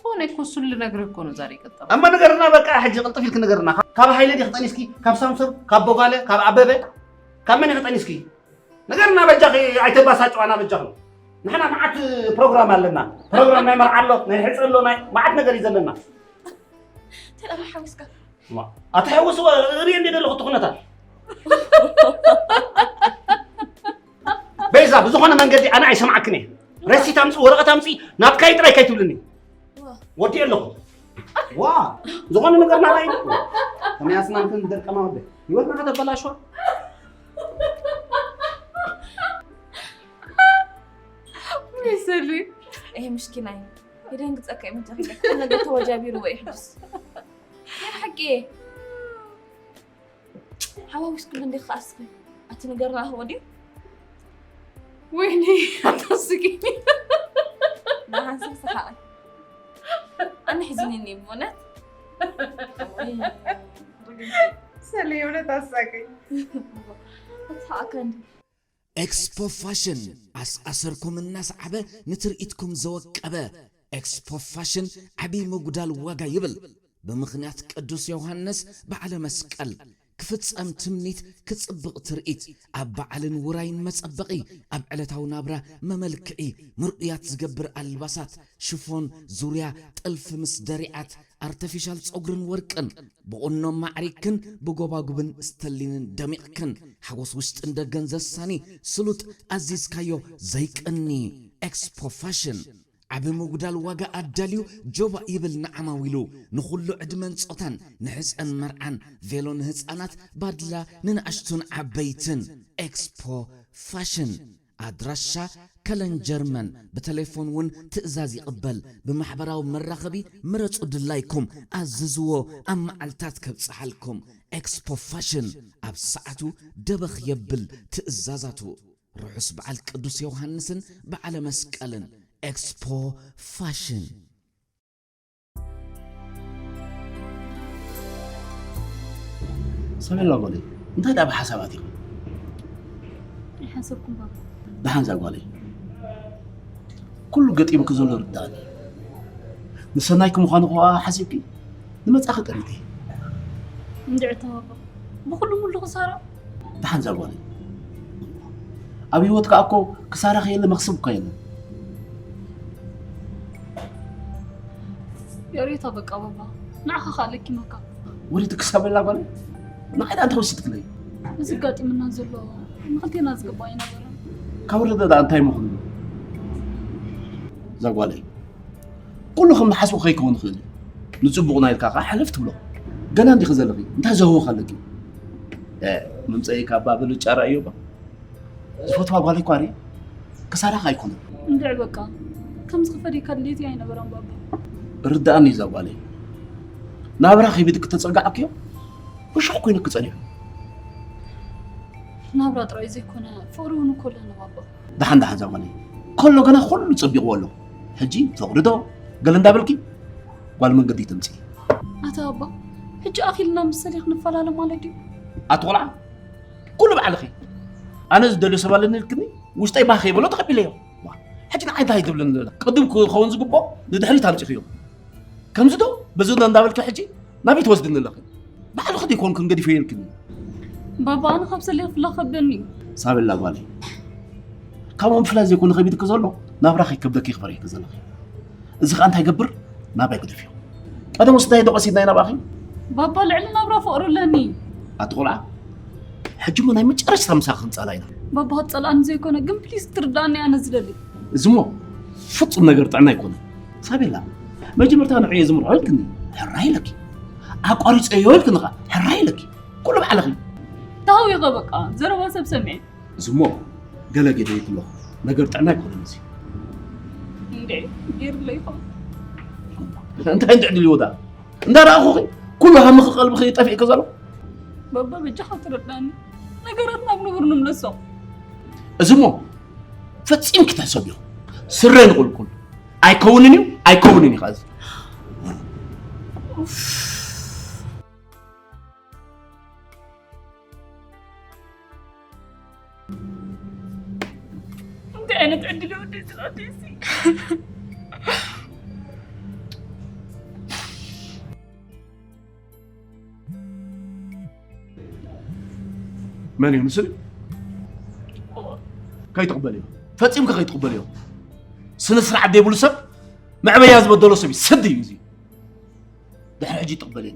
ኮነ እኮ እሱን ልነግርህ እኮ ነው ዛሬ የቀጠርኩ እማ ንገርና በቃ ሕጂ ቅልጥፍ ኢልኪ ንገርና ካብ ሃይለ ዲኺ ጠኒስኪ ካብ ሳምሶም ካብ ቦጋለ ካብ ኣበበ ካብ መን ኢኺ ጠኒስኪ ንገርና በጃኺ ኣይተባሳጭዋና በጃኺ ንሕና መዓት ፕሮግራም ኣለና ፕሮግራም ናይ መርዓ ኣሎ ናይ ሕፀ ኣሎ ናይ መዓት ነገር እዩ ዘለና ተዳማ ሓዊስካ ኣተሐውስዎ ርኢ እንደ ዘለኹ እቲ ኩነታት በይዛ ብዝኾነ መንገዲ ኣነ ኣይሰማዕክን እየ ረሲት ኣምፅ ወረቐት ኣምፂ ናትካይ ጥራይ ከይትብልኒ ወዲእ ኣለኹ ዋ ዝኾነ ነገር ናባይ ከመይ ኣስማንክን ደርቀማ ወደ ህይወትና ከተበላሽዋ። ይሰሉ ይሄ ምስኪናይ ይደንግጸካ እዩ። ምንታይ ክለ ኩሉ ነገር ተወጃቢርዎ እዩ። ሕጅስ ናይ ሓቂ እየ። ሓዋዊስ ኩሉ እንዲኽ ከኣስኺ ኣቲ ነገር ናህዎ ድዩ? ወይኒ ኣታስቂ ናሃንሰብ ሰሓቐ ኣነ ሕዝኒኒ ብእውነት። ሰለይ እውነት ኣሳቀኝ። ኣትሓቀ እንዲ ኤክስፖ ፋሽን ኣስኣሰርኩም እናሰዓበ ንትርኢትኩም ዘወቀበ ኤክስፖ ፋሽን ዓብዪ ምጉዳል ዋጋ ይብል። ብምኽንያት ቅዱስ ዮሃንስ በዓለ መስቀል ክፍጸም ትምኒት ክጽብቕ ትርኢት ኣብ በዓልን ውራይን መጸበቒ ኣብ ዕለታዊ ናብራ መመልክዒ ምርኡያት ዝገብር ኣልባሳት ሽፎን ዙርያ ጥልፊ ምስ ደሪዓት ኣርተፊሻል ጸጉርን ወርቅን ብቑኖ ማዕሪግክን ብጎባጉብን ስተሊንን ደሚቕክን ሓጎስ ውሽጥን ደገን ዘሳኒ ስሉጥ ኣዚዝካዮ ዘይቀኒ ኤክስፖ ፋሽን ዓቢ ምጉዳል ዋጋ ኣዳልዩ ጆባእ ይብል ንዓማዊሉ ንኹሉ ዕድመን ጾታን ንሕጸን መርዓን ቬሎ ንህጻናት ባድላ ንንኣሽቱን ዓበይትን ኤክስፖ ፋሽን ኣድራሻ ከለን ጀርመን ብተሌፎን እውን ትእዛዝ ይቕበል ብማሕበራዊ መራኸቢ ምረጹ ድላይኩም ኣዝዝዎ ኣብ መዓልታት ከብጽሓልኩም ኤክስፖ ፋሽን ኣብ ሰዓቱ ደበኽ የብል ትእዛዛቱ ርሑስ በዓል ቅዱስ ዮሃንስን በዓለ መስቀልን ኤክስፖ ፋሽን ሰሜላ ጓለይ እንታይ ደኣ ብሓሳባት ኢኹም ኣይሓሰብኩም ባባ ደሓን እዛ ጓለይ ኩሉ ገጢሙኪ ዘሎ ርዳእኒ ንሰናይኪ ምዃኑ ከኣ ሓሲብኪ ንመጻኺ ጠሚተ እንድዒ ተባባ ብኹሉ ሙሉ ክሳራ ደሓን እዛ ጓለይ ኣብ ህይወት ከኣ እኮ ክሳራ ከየለ መኽስብ እኮ የለን የርእታ በቃ ባባ ንዓኻ ከዓ ለኪመካ ወሪትኪ ሳበላ ጓለይ ንዓይ ደኣ እንታይ ወሲድክለይ እዚ ኣጋጢምና ዘሎ ንክልቴና ዝግባእ ኣይነበረን ካብ ወረደ ደኣ እንታይ ምኹን እዛ ጓለይ ኩሉ ከም ንሓስቦ ከይከውን ይኽእል እዩ ንፅቡቕና ኢልካ ከዓ ሕልፍ ትብሎ ገና እንዲኺ ዘለኺ እንታይ ዘህወኽ ኣለኪ መምፀኢ ካብ ባብል ጫራ እዮባ ዝፈትዋ ጓል ይኳሪ ክሳራኽ ኣይኮነን እንድዕ በቃ ከምዚ ክፈድየካ ድሌት ኣይነበረን ባባ ርዳእኒ እዛ ጓለይ ናብራ ከቢድ ክተፀጋዕክዮ ብሽሕ ኮይነ ክፀኒሑ ናብራ ጥራይ ዘይኮነ ፍቕሪ እውን እኮ ኣለኒ ባባ ደሓን ደሓን እዛ ጓለይ ከሎ ገና ኩሉ ፀቢቕዎ ኣሎ ሕጂ ፍቕሪ ዶ ገለ እንዳበልኪ ጓል መንገዲ ተምፅኢ ኣታ ኣባ ሕጂ ኣኺልና ምስ ሰሊኽ ንፈላለ ማለት ድዩ ኣቲ ቆልዓ ኩሉ ባዕልኺ ኣነ ዝደልዮ ሰብ ኣለኒ ኢልክኒ ውሽጠይ ባህ ከይበሎ ተቐቢለዮ ሕጂ ንዓይ እንታይ ትብለኒ ዘላ ቅድም ክኸውን ዝግብኦ ንድሕሪት ኣምፂኽዮ ከምዚ ዶ በዚ ዶ እንዳበልኪ ሕጂ ናበይ ትወስድኒ ኣለኺ ባዕልኺ ደይኮንክን ገዲፈዮ ኢልክኒ ባባ ኣነ ካብ ሰሊኽ ፍላ ከብደኒ እዩ ሳበላ ጓለይ ካብኡ ምፍላይ ዘይኮነ ከቢድኪ ዘሎ ናብራኺ ከብደኪ ክፈርሕኪ ዘለኺ እዚ ከዓ እንታይ ገብር ናባይ ግደፍዮ ቀደም ወስዳይ ዶ ቀሲድናይ ናባኺ ባባ ልዕሊ ናብራ ፍቕሪ ኣለኒ ኣቲ ቆልዓ ሕጂ ሞ ናይ መጨረሽታ ምሳኺ ክንፃላ ኢና ባባ ክትፀልኣኒ ዘይኮነ ግን ፕሊስ ክትርዳእኒ ኣነ ዝደሊ እዚ ሞ ፍፁም ነገር ጥዕና ኣይኮነ ሳቤላ መጀመርታ ንዕዮ ዝምርዖ ኢልክኒ ሕራ ኢለኪ ኣቋሪፀዮ ኢልክኒ ከዓ ሕራ ኢለኪ ኩሉ ባዕልኺ ታሃዊኸ በቃ ዘረባ ሰብ ሰሚዐ እዚ ሞ ገለ ገደ ይብሎ ነገር ጥዕና ኣይኮነን እዚ እንዴ ጌርለይ ይኸውን እንታይ እንድዕድል ይወዳ እንዳረኣኹኺ ኩሉ ሃምኺ ቀልብኺ ጠፊእኪ ዘሎ በባ በጃኻ ትረዳኒ ነገራት ናብ ንቡር ንምለሶም እዚ ሞ ፈጺምኪ ትሕሰብዮ ስረ ንቁልቁል ኣይከውንን እዩ ኣይከውንን እዩ ኸዚ እንታይ ዓይነት ዕድል ይወደይ ዝቐደሲ መን እዩ ንስል ከይትቕበልዮ ፈፂምካ ከይትቕበልዮ ስነ ስርዓት ዘይብሉ ሰብ መዕበያ ዝበደሎ ሰብ እዩ ስድ እዩ እዚ ድሕሪ ሕጂ ይትቕበልዮ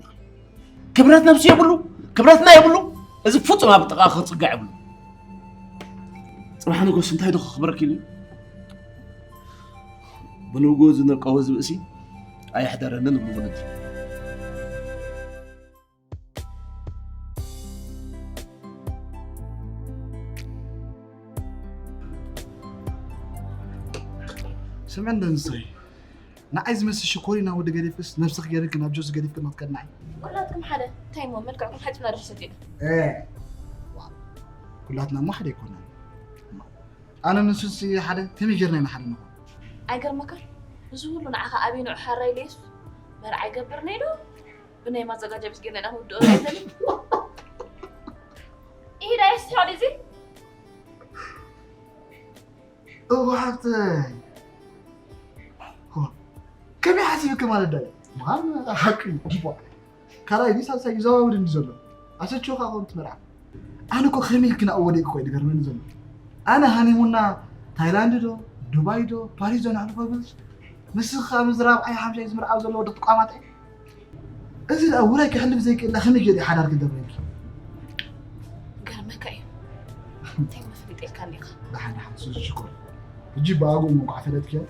ክብረት ነብሲ የብሉ ክብረትና የብሉ እዚ ፍፁም ኣብ ጥቓ ክፅጋዕ የብሉ ፅባሕ ንጎስ እንታይ ዶ ክኽብረክ ኢሉ ብንጉ ዝነቀወ ዝብእሲ ኣየሕደረንን ብወለድ ስምዒ እንደ ንስኺ ንዓይ ዝመስል ሽኮሪና ወዲ ገዲፍክስ ነብስኺ ገዲፍኪ ናብ ጆሲ ገዲፍኪ ንክትከድና እዩ። ኩላትኩም ሓደ እንታይ እሞ መልክዕኩም ሓጭና ዶ ክሰትዩ እ፣ ዋ፣ ኩላትና እሞ ሓደ ኣይኮናን። ኣነ ንሱሲ ሓደ ከመይ ጌርና ኢና ሓደ ንኾን? ኣይገርመካን? እዚ ሁሉ ንዓኻ ኣበይ ንዑ ሓራ ኢለ የሱስ መርዓ ይገብርና ኢሉ ብናይ ማዘጋጃ ቤት ጌርና ኢና ክንውድኦ ዘለን ኢዳ የስትሖል እዚ እዋ ሓፍተይ ከመይ ሓሲብክ ማለት ዳይ ምዃን ሓቂ እዩ። ካልኣይ ድዩ ሳልሳይ እዩ ዘዋውድ እንዲ ዘሎ ኣሰችው ከዓ ከምቲ መርዓ ኣነ እኮ ከመይ ኢልክን ኣብኡ ወዲቅኮ እዩ ዝገርመኒ ዘሎ ኣነ ሃኒሙና ታይላንድ ዶ ዱባይ ዶ ፓሪስ ዶ ነሕልፎ ይብልስ ንስኺ ከዓ ምስዚ ራብዓይ ሓምሻይ ዝምርዓው ዘሎ ወዲ ጥቋማጠ እዚ ደኣ ውራይ ክሕልፍ ዘይክእል ከመይ ገይሩ ሓዳር ክገብረልኪ ገርመካ እዩ እንታይ መፍሊጥ ኢልካ እንዲኻ ደሓን ደሓን ሱዚ ሽኮር ሕጂ ብኣግኡ እንኳዕ ፈለጥክዮ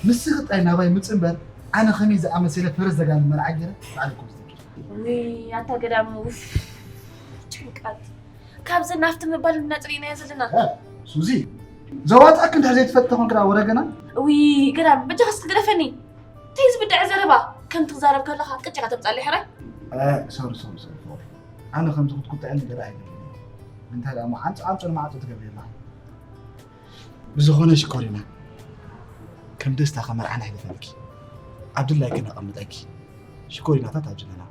ንስኺ ጥራይ ናባይ ምጽእ እምበር ኣነ ከመይ ዝኣመሰለ ፈረስ ዘጋልብ መርዓ ገይረ ባዕለይ ኮፍ ዝብል ውይ ኣታ ገዳም ውፍ ጭንቀት ካብዚ ናፍቲ ምባል ነፅሪናዮ ዘለና ሱዚ ዘዋፅኣክ እንድሕር ዘይትፈልጥ ተኾንክ ደኣ ወረ ገና ውይ ገዳም በጃኻ እስኪ ግደፈኒ እንታይ ዝብድዐ ዘረባ ከምቲ ክዛረብ ከለኻ ቅጭኻ ተምፃለይ ሕራይ ሶሪ ሶሪ ሶሪ ኣነ ከምዚ ክትቁጥዐኒ ገለ ኣይደልን እንታይ ደኣ ዓንፂ ዓንፆ ንማዕፆ ትገብሪ ኣለኻ ብዝኾነ ሽኮሪና ከም ደስታ ከመርዓ ነሕልፈልኪ ኣብ ድላይኪ ነቐምጠኪ ሽኮሪናታት ኣብ ጅነና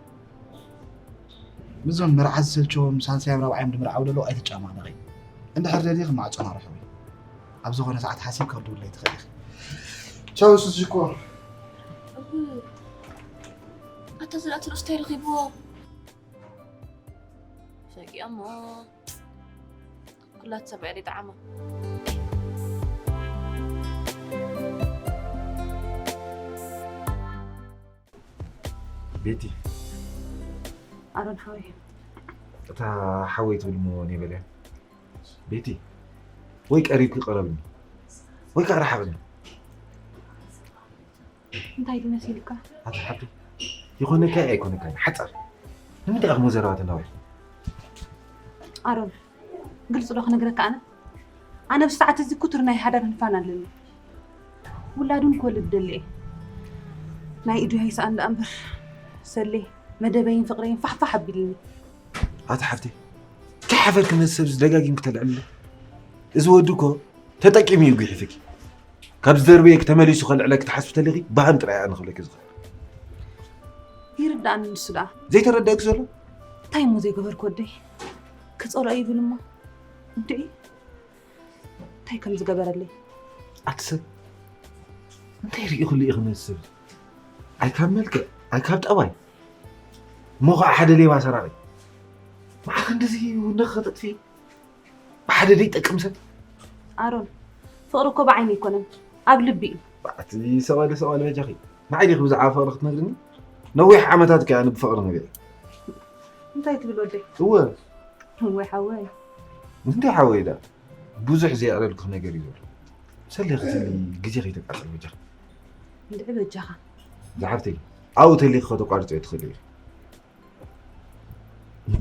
ምስዞም መርዓ ዝሰልቸዎም ሳልሳዮም ራብዓዮም ድምርዓው ደለዉ ኣይትጨማለቒ እንድሕር ደሊኺ ማዕፆና ርሕዊ ኣብ ዝኾነ ሰዓት ሓሲብ ካብ ድውለይ ትኽእል ኢኺ ቻው ሱስ ሽኮር ኣታ ዝለኣት ርእስታይ ረኺብዎ ፈጊኦሞ ኩላት ሰብኣይ ጣዕማ ቤቲ ኣሮን ሓወይ እታ ሓወይ ትብል ሞ ነበለ ቤቲ ወይ ቀሪብኪ ቀረብኒ ወይ ከዓ ረሓቕኒ እንታይ ድዩ መሲልካ ኣቲ ሓብቲ ይኾነካ ኣይኮነካ ሓፃር ንምንታይ ኢኹም ዘረባ ተናዊሑ ኣሮን ግልፂ ዶ ክነግረካ ኣነ ኣነ ብሰዓት እዚ ኩቱር ናይ ሓዳር ህንፋን ኣለኒ ውላድ እውን ክወልድ ደሊ እየ ናይ ኢዱ ይሃይስኣን ደኣ እምበር ሰሌ መደበይን ፍቕረይን ፋሕፋሕ ኣቢልኒ ኣቲ ሓብቲ ከይሓፈርኪ ነዚ ሰብ ደጋጊምኪ ተልዕልለ እዚ ወዲ እኮ ተጠቂሙ እዩ ጉሒፍኪ ካብ ዝደርበየኪ ተመሊሱ ከልዕለኪ ትሓስቢ ተሊኺ ባህም ጥራይ ኣነ ክብለኪ ዝኽእል ይርዳእኒ ንሱ ደኣ ዘይተረደእኪ ዘሎ እንታይ እሞ ዘይገበርኩ ወደይ ክፀልኦ ይብል እሞ እንድዒ እንታይ ከም ዝገበረለይ ኣቲ ሰብ እንታይ ርኢኹሉ ኢኺ ነዚ ሰብ ኣይ ካብ መልክዕ ኣይ ካብ ጠባይ እሞ ከዓ ሓደ ሌባ ሰራቂ መዓኽ እንደዚ ውነኽ ከተጥፊ ብሓደ ዘይጠቅም ሰብ ኣሮን ፍቕሪ እኮ ብዓይኒ ኣይኮነን ኣብ ልቢ እዩ ኣቲ ሰቐለ ሰቐለ በጃኺ ንዓይ ዲኺ ብዛዕባ ፍቕሪ ክትነግርኒ ነዊሕ ዓመታት ከ ኣነ ብፍቕሪ ነቢዐ እንታይ ትብል ወደይ እወ ወይ ሓወይ እንታይ ሓወይ ዳ ብዙሕ ዘየዕለልኩ ነገር እዩ ዘሎ ሰለ ክትሊ ግዜ ከይተቃፀል በጃኺ እንድዒ በጃኻ ዝሓፍተይ ኣብኡ ተሊኺ ከተቋርፅዮ ትኽእል እዩ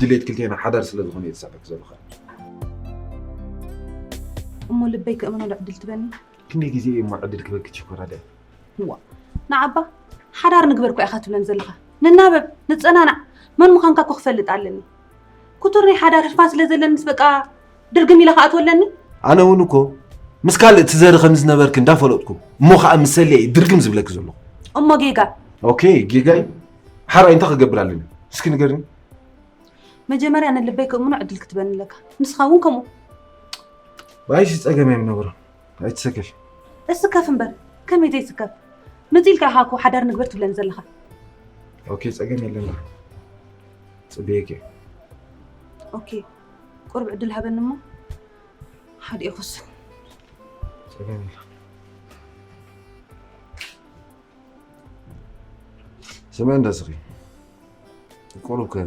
ድሌት ክልቴና ሓዳር ስለ ዝኾነ እየ ዝስዕበኪ ዘለኹ እሞ ልበይ ክእምኖ ዶ ዕድል ትበኒ ክንደይ ግዜ እዩ እሞ ዕድል ክበኪ ትሽኮራ ደ ዋ ንዓባ ሓዳር ንግበር እኮ ኢኻ ትብለን ዘለኻ ንናበብ ንፀናናዕ መን ምዃንካ እኮ ክፈልጥ ኣለኒ ክቱር ናይ ሓዳር ህርፋን ስለ ዘለንስ በቃ ድርግም ኢለ ክኣትወለኒ ኣነ እውን እኮ ምስ ካልእ ትዘሪ ከም ዝነበርኪ እንዳፈለጥኩ እሞ ከዓ ምስ ሰልየ እዩ ድርግም ዝብለኪ ዘለኹ እሞ ጌጋ ኦኬ ጌጋይ ሓራይ እንታይ ክገብር ኣለኒ እስኪ ንገርኒ መጀመርያ ንልበይ ክእምኖ ዕድል ክትበኒ ኣለካ ንስኻ እውን ከምኡ ባይሲ ፀገም እዮም ነብሮ ኣይትሰከፊ እስከፍ እምበር ከመይ ዘይስከፍ ምፂ ኢልካ ኢኻ እኮ ሓዳር ንግበር ትብለኒ ዘለኻ ኦኬ ፀገም የለን ፅበየኪ ኦኬ ቁርብ ዕድል ሃበኒ እሞ ሓዲኤ ክወስን ፀገም የለን ስምዒ እንዳስኺ ቁሩብ ከ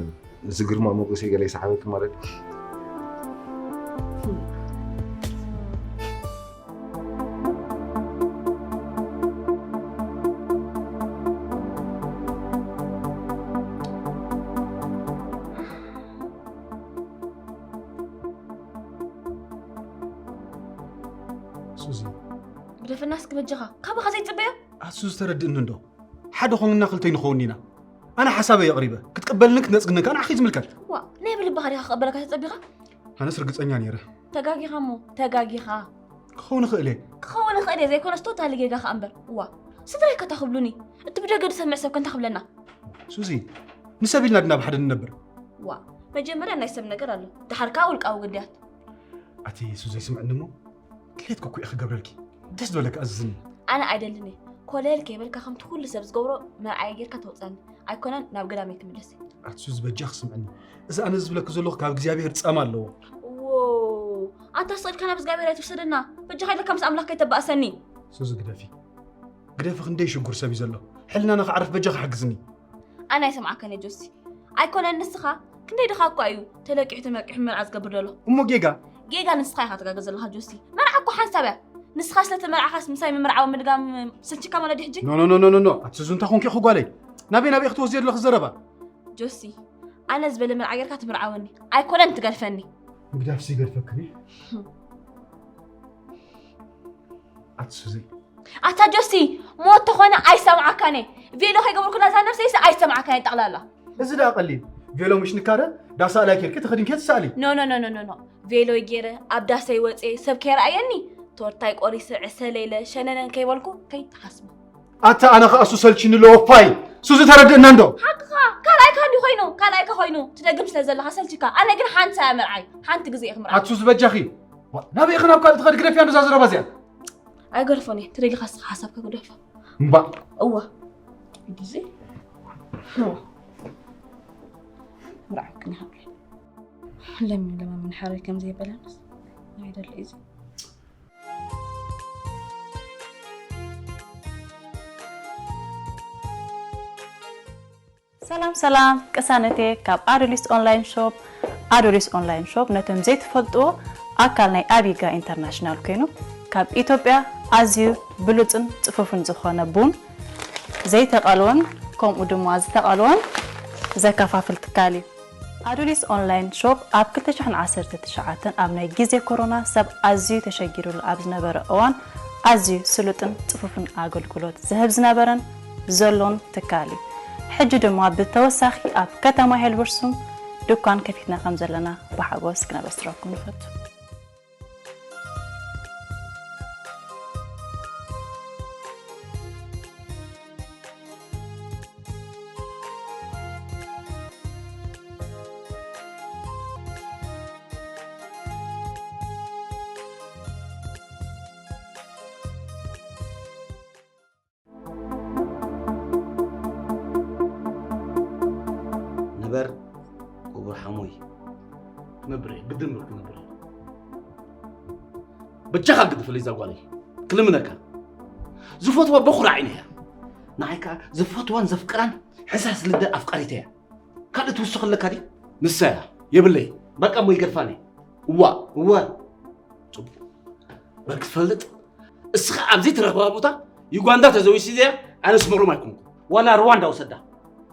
እዚ ግርማ ሞገሰይ ገለ ይሰሓበኪ ማለት እዩ ሱዚ ግደፈና እስኪ በጃኻ፣ ካባኻ ዘይጽበዮ። ኣሱ ዝተረድእኒ እንዶ፣ ሓደ ኾንና ክልተ ኣይንኸውን ኢና። ኣነ ሓሳበይ ኣቕሪበ፣ ክትቅበልንን ክትነጽግንን ከኣ ንዓኺ ዝምልከት። ዋ፣ ናይ ብልብኻ ዲኻ ክቕበለካ ተጸቢኻ? ኣነስ ርግጸኛ ነይረ። ተጋጊኻ እሞ፣ ተጋጊኻ። ክኸውን ይኽእል እየ። ክኸውን ይኽእል እየ ዘይኮነስ ቶታሊ ጌጋ ከኣ እምበር። ዋ፣ ስድራይ ከ እንታይ ክብሉኒ? እቲ ብደገ ዝሰምዕ ሰብ ከ እንታይ ክብለና? ሱዚ፣ ንሰብ ኢልና ድና ብሓደ ንነብር። ዋ፣ መጀመርያ ናይ ሰብ ነገር ኣሎ፣ ደሓር ከኣ ውልቃዊ ግዳያት። ኣቲ ሱዚ፣ ስምዕኒ እሞ፣ ድሌትኪ እኮ እየ ክገብረልኪ። ደስ ዝበለኪ ኣዝዝኒ። ኣነ ኣይደልን እየ። ኮለል ከይበልካ ከምቲ ኩሉ ሰብ ዝገብሮ መርዓየ ጌርካ ተውፅኣኒ። ኣይኮነን ናብ ገዳመይ ትምለስ። ኣቲ ሱዚ፣ በጃኺ ስምዕኒ። እዚ ኣነ ዝብለኪ ዘለኹ ካብ እግዚኣብሄር ጻማ ኣለዎ። ዎ፣ ኣንታ ስቕ ኢልካ ናብ እግዚኣብሄር ኣይትውሰደና። በጃኻ ኢለካ ምስ ኣምላኽ ከይተባእሰኒ። ሱዚ፣ ግደፊ። ግደፊ፣ ክንደይ ሽጉር ሰብ እዩ ዘሎ። ሕልናና ክዓርፍ በጃኻ ሓግዝኒ። ኣነ ኣይሰምዓካን እየ ጆሲ። ኣይኮነን ንስኻ፣ ክንደይ ድኻ እኳ እዩ ተለቂሑ ተመቂሑ መርዓ ዝገብር ዘሎ። እሞ ጌጋ? ጌጋ ንስኻ ኢኻ ትጋገ ዘለኻ ጆሲ። መርዓ እኮ ሓንሳብ እያ። ንስኻ ስለ ተመርዓኻስ ምሳይ ምምርዓው ምድጋም ስልችካ ማለት ድዩ ሕጂ? ኖ፣ ኖ፣ ኖ፣ ኖ፣ ኖ፣ ኖ። ኣቲ ሱዚ እንታይ ኮንኪ ኢኺ ጓለይ? ናበይ ናበይ ክትወስድዮ ዘለኺ ዘረባ? ጆሲ፣ ኣነ ዝበለ መርዓ ጌርካ ትምርዓወኒ። ኣይኮነን ትገድፈኒ። ምግዳፍሲ ይገድፈክን እዩ። ኣቲ ሱዚ። ኣታ ጆሲ፣ ሞት ተኾነ ኣይሰምዓካን እየ። ቬሎ ከይገበርኩላ እዛ ነብሰይሲ ኣይሰምዓካን እየ ጠቕላላ። እዚ ደኣ ቀሊል። ቬሎ ምሽ ንካረ፣ ዳሳ ኣላይ ኬርኪ ተኸዲንኪ ትሰኣሊ። ኖ፣ ኖ፣ ኖ፣ ኖ፣ ኖ፣ ኖ። ቬሎይ ጌረ፣ ኣብ ዳሰይ ወፅየ፣ ሰብ ከይረኣየኒ፣ ቶርታይ ቆሪሰ፣ ዕሰለ ኢለ፣ ሸነነን ከይበልኩ፣ ከይትሓስቡ። ኣታ ኣነ ኸኣ እሱ ሰልችኒ ኣለዎ ፋይ። ሱዚ ተረድእና እንዶ። ሓቅኻ፣ ካልኣይካ እንዲ ኮይኑ፣ ካልኣይካ ኮይኑ፣ ትደግም ስለ ዘለኻ ሰልችካ። ኣነ ግን ሓንሳ እያ መርዓይ፣ ሓንቲ ግዜ እየ ክምርዓ። ኣቲ ሱዚ በጃኺ። ዋ፣ ናበይ ኢኺ ናብ ካልእ ትኸዲ? ግደፍያ እንዶ እዛ ዘረባ እዚኣ። ኣይገድፎን እየ፣ ተደሊኻ እስኻ ሓሳብካ ግደፎ። እምባእ። እወ። ግዜ። እወ። ምርዓው ክንሃብ። ለሚ ለማምን ሓረይ ከም ዘይበለንስ። ኣይደሊ እዚ። ሰላም ሰላም፣ ቅሳነቴ ካብ ኣዶሊስ ኦንላይን ሾፕ። ኣዶሊስ ኦንላይን ሾፕ ነቶም ዘይትፈልጥዎ ኣካል ናይ ኣቢጋ ኢንተርናሽናል ኮይኑ፣ ካብ ኢትዮጵያ ኣዝዩ ብሉጽን ጽፉፍን ዝኾነ ቡን ዘይተቐልወን ከምኡ ድማ ዝተቐልወን ዘከፋፍል ትካል እዩ። ኣዱሊስ ኦንላይን ሾፕ ኣብ ክልተ ሽሕን ዓሰርተ ትሽዓተን ኣብ ናይ ግዜ ኮሮና ሰብ ኣዝዩ ተሸጊሩሉ ኣብ ዝነበረ እዋን ኣዝዩ ስሉጥን ጽፉፍን ኣገልግሎት ዝህብ ዝነበረን ዘሎን ትካል እዩ። ሕጂ ድማ ብተወሳኺ ኣብ ከተማ ሄልበርሱም ድኳን ከፊትና ከም ዘለና ብሓጎስ ክነበስረኩም ንፈቱ። ንበር ክቡር ሓሙይ። ነብሬ፣ ግድን በልኩ ነብሬ። በጃኻ ግድፍለይ እዛ ጓለይ። ክልምነካ። ዝፈትዋ በኹራዕ እያ። ንዓይ ከኣ ዝፈትዋን ዘፍቅራን ሕሳስ ልደ ኣፍቃሪተ እያ። ካልእ ትውስኽ ኣለካ ድዩ? ንሳ እያ። የብለይ። በቃ እሞ ይገድፋኒ። እዋ፣ እወ። ጽቡቕ። በል ክትፈልጥ፣ እስኻ ኣብ ዘይትረኽባ ቦታ ዩጋንዳ ተዘዊሲ እዚኣ ኣነ ስመሮም ኣይኮንኩ። ዋላ ሩዋንዳ ወሰዳ።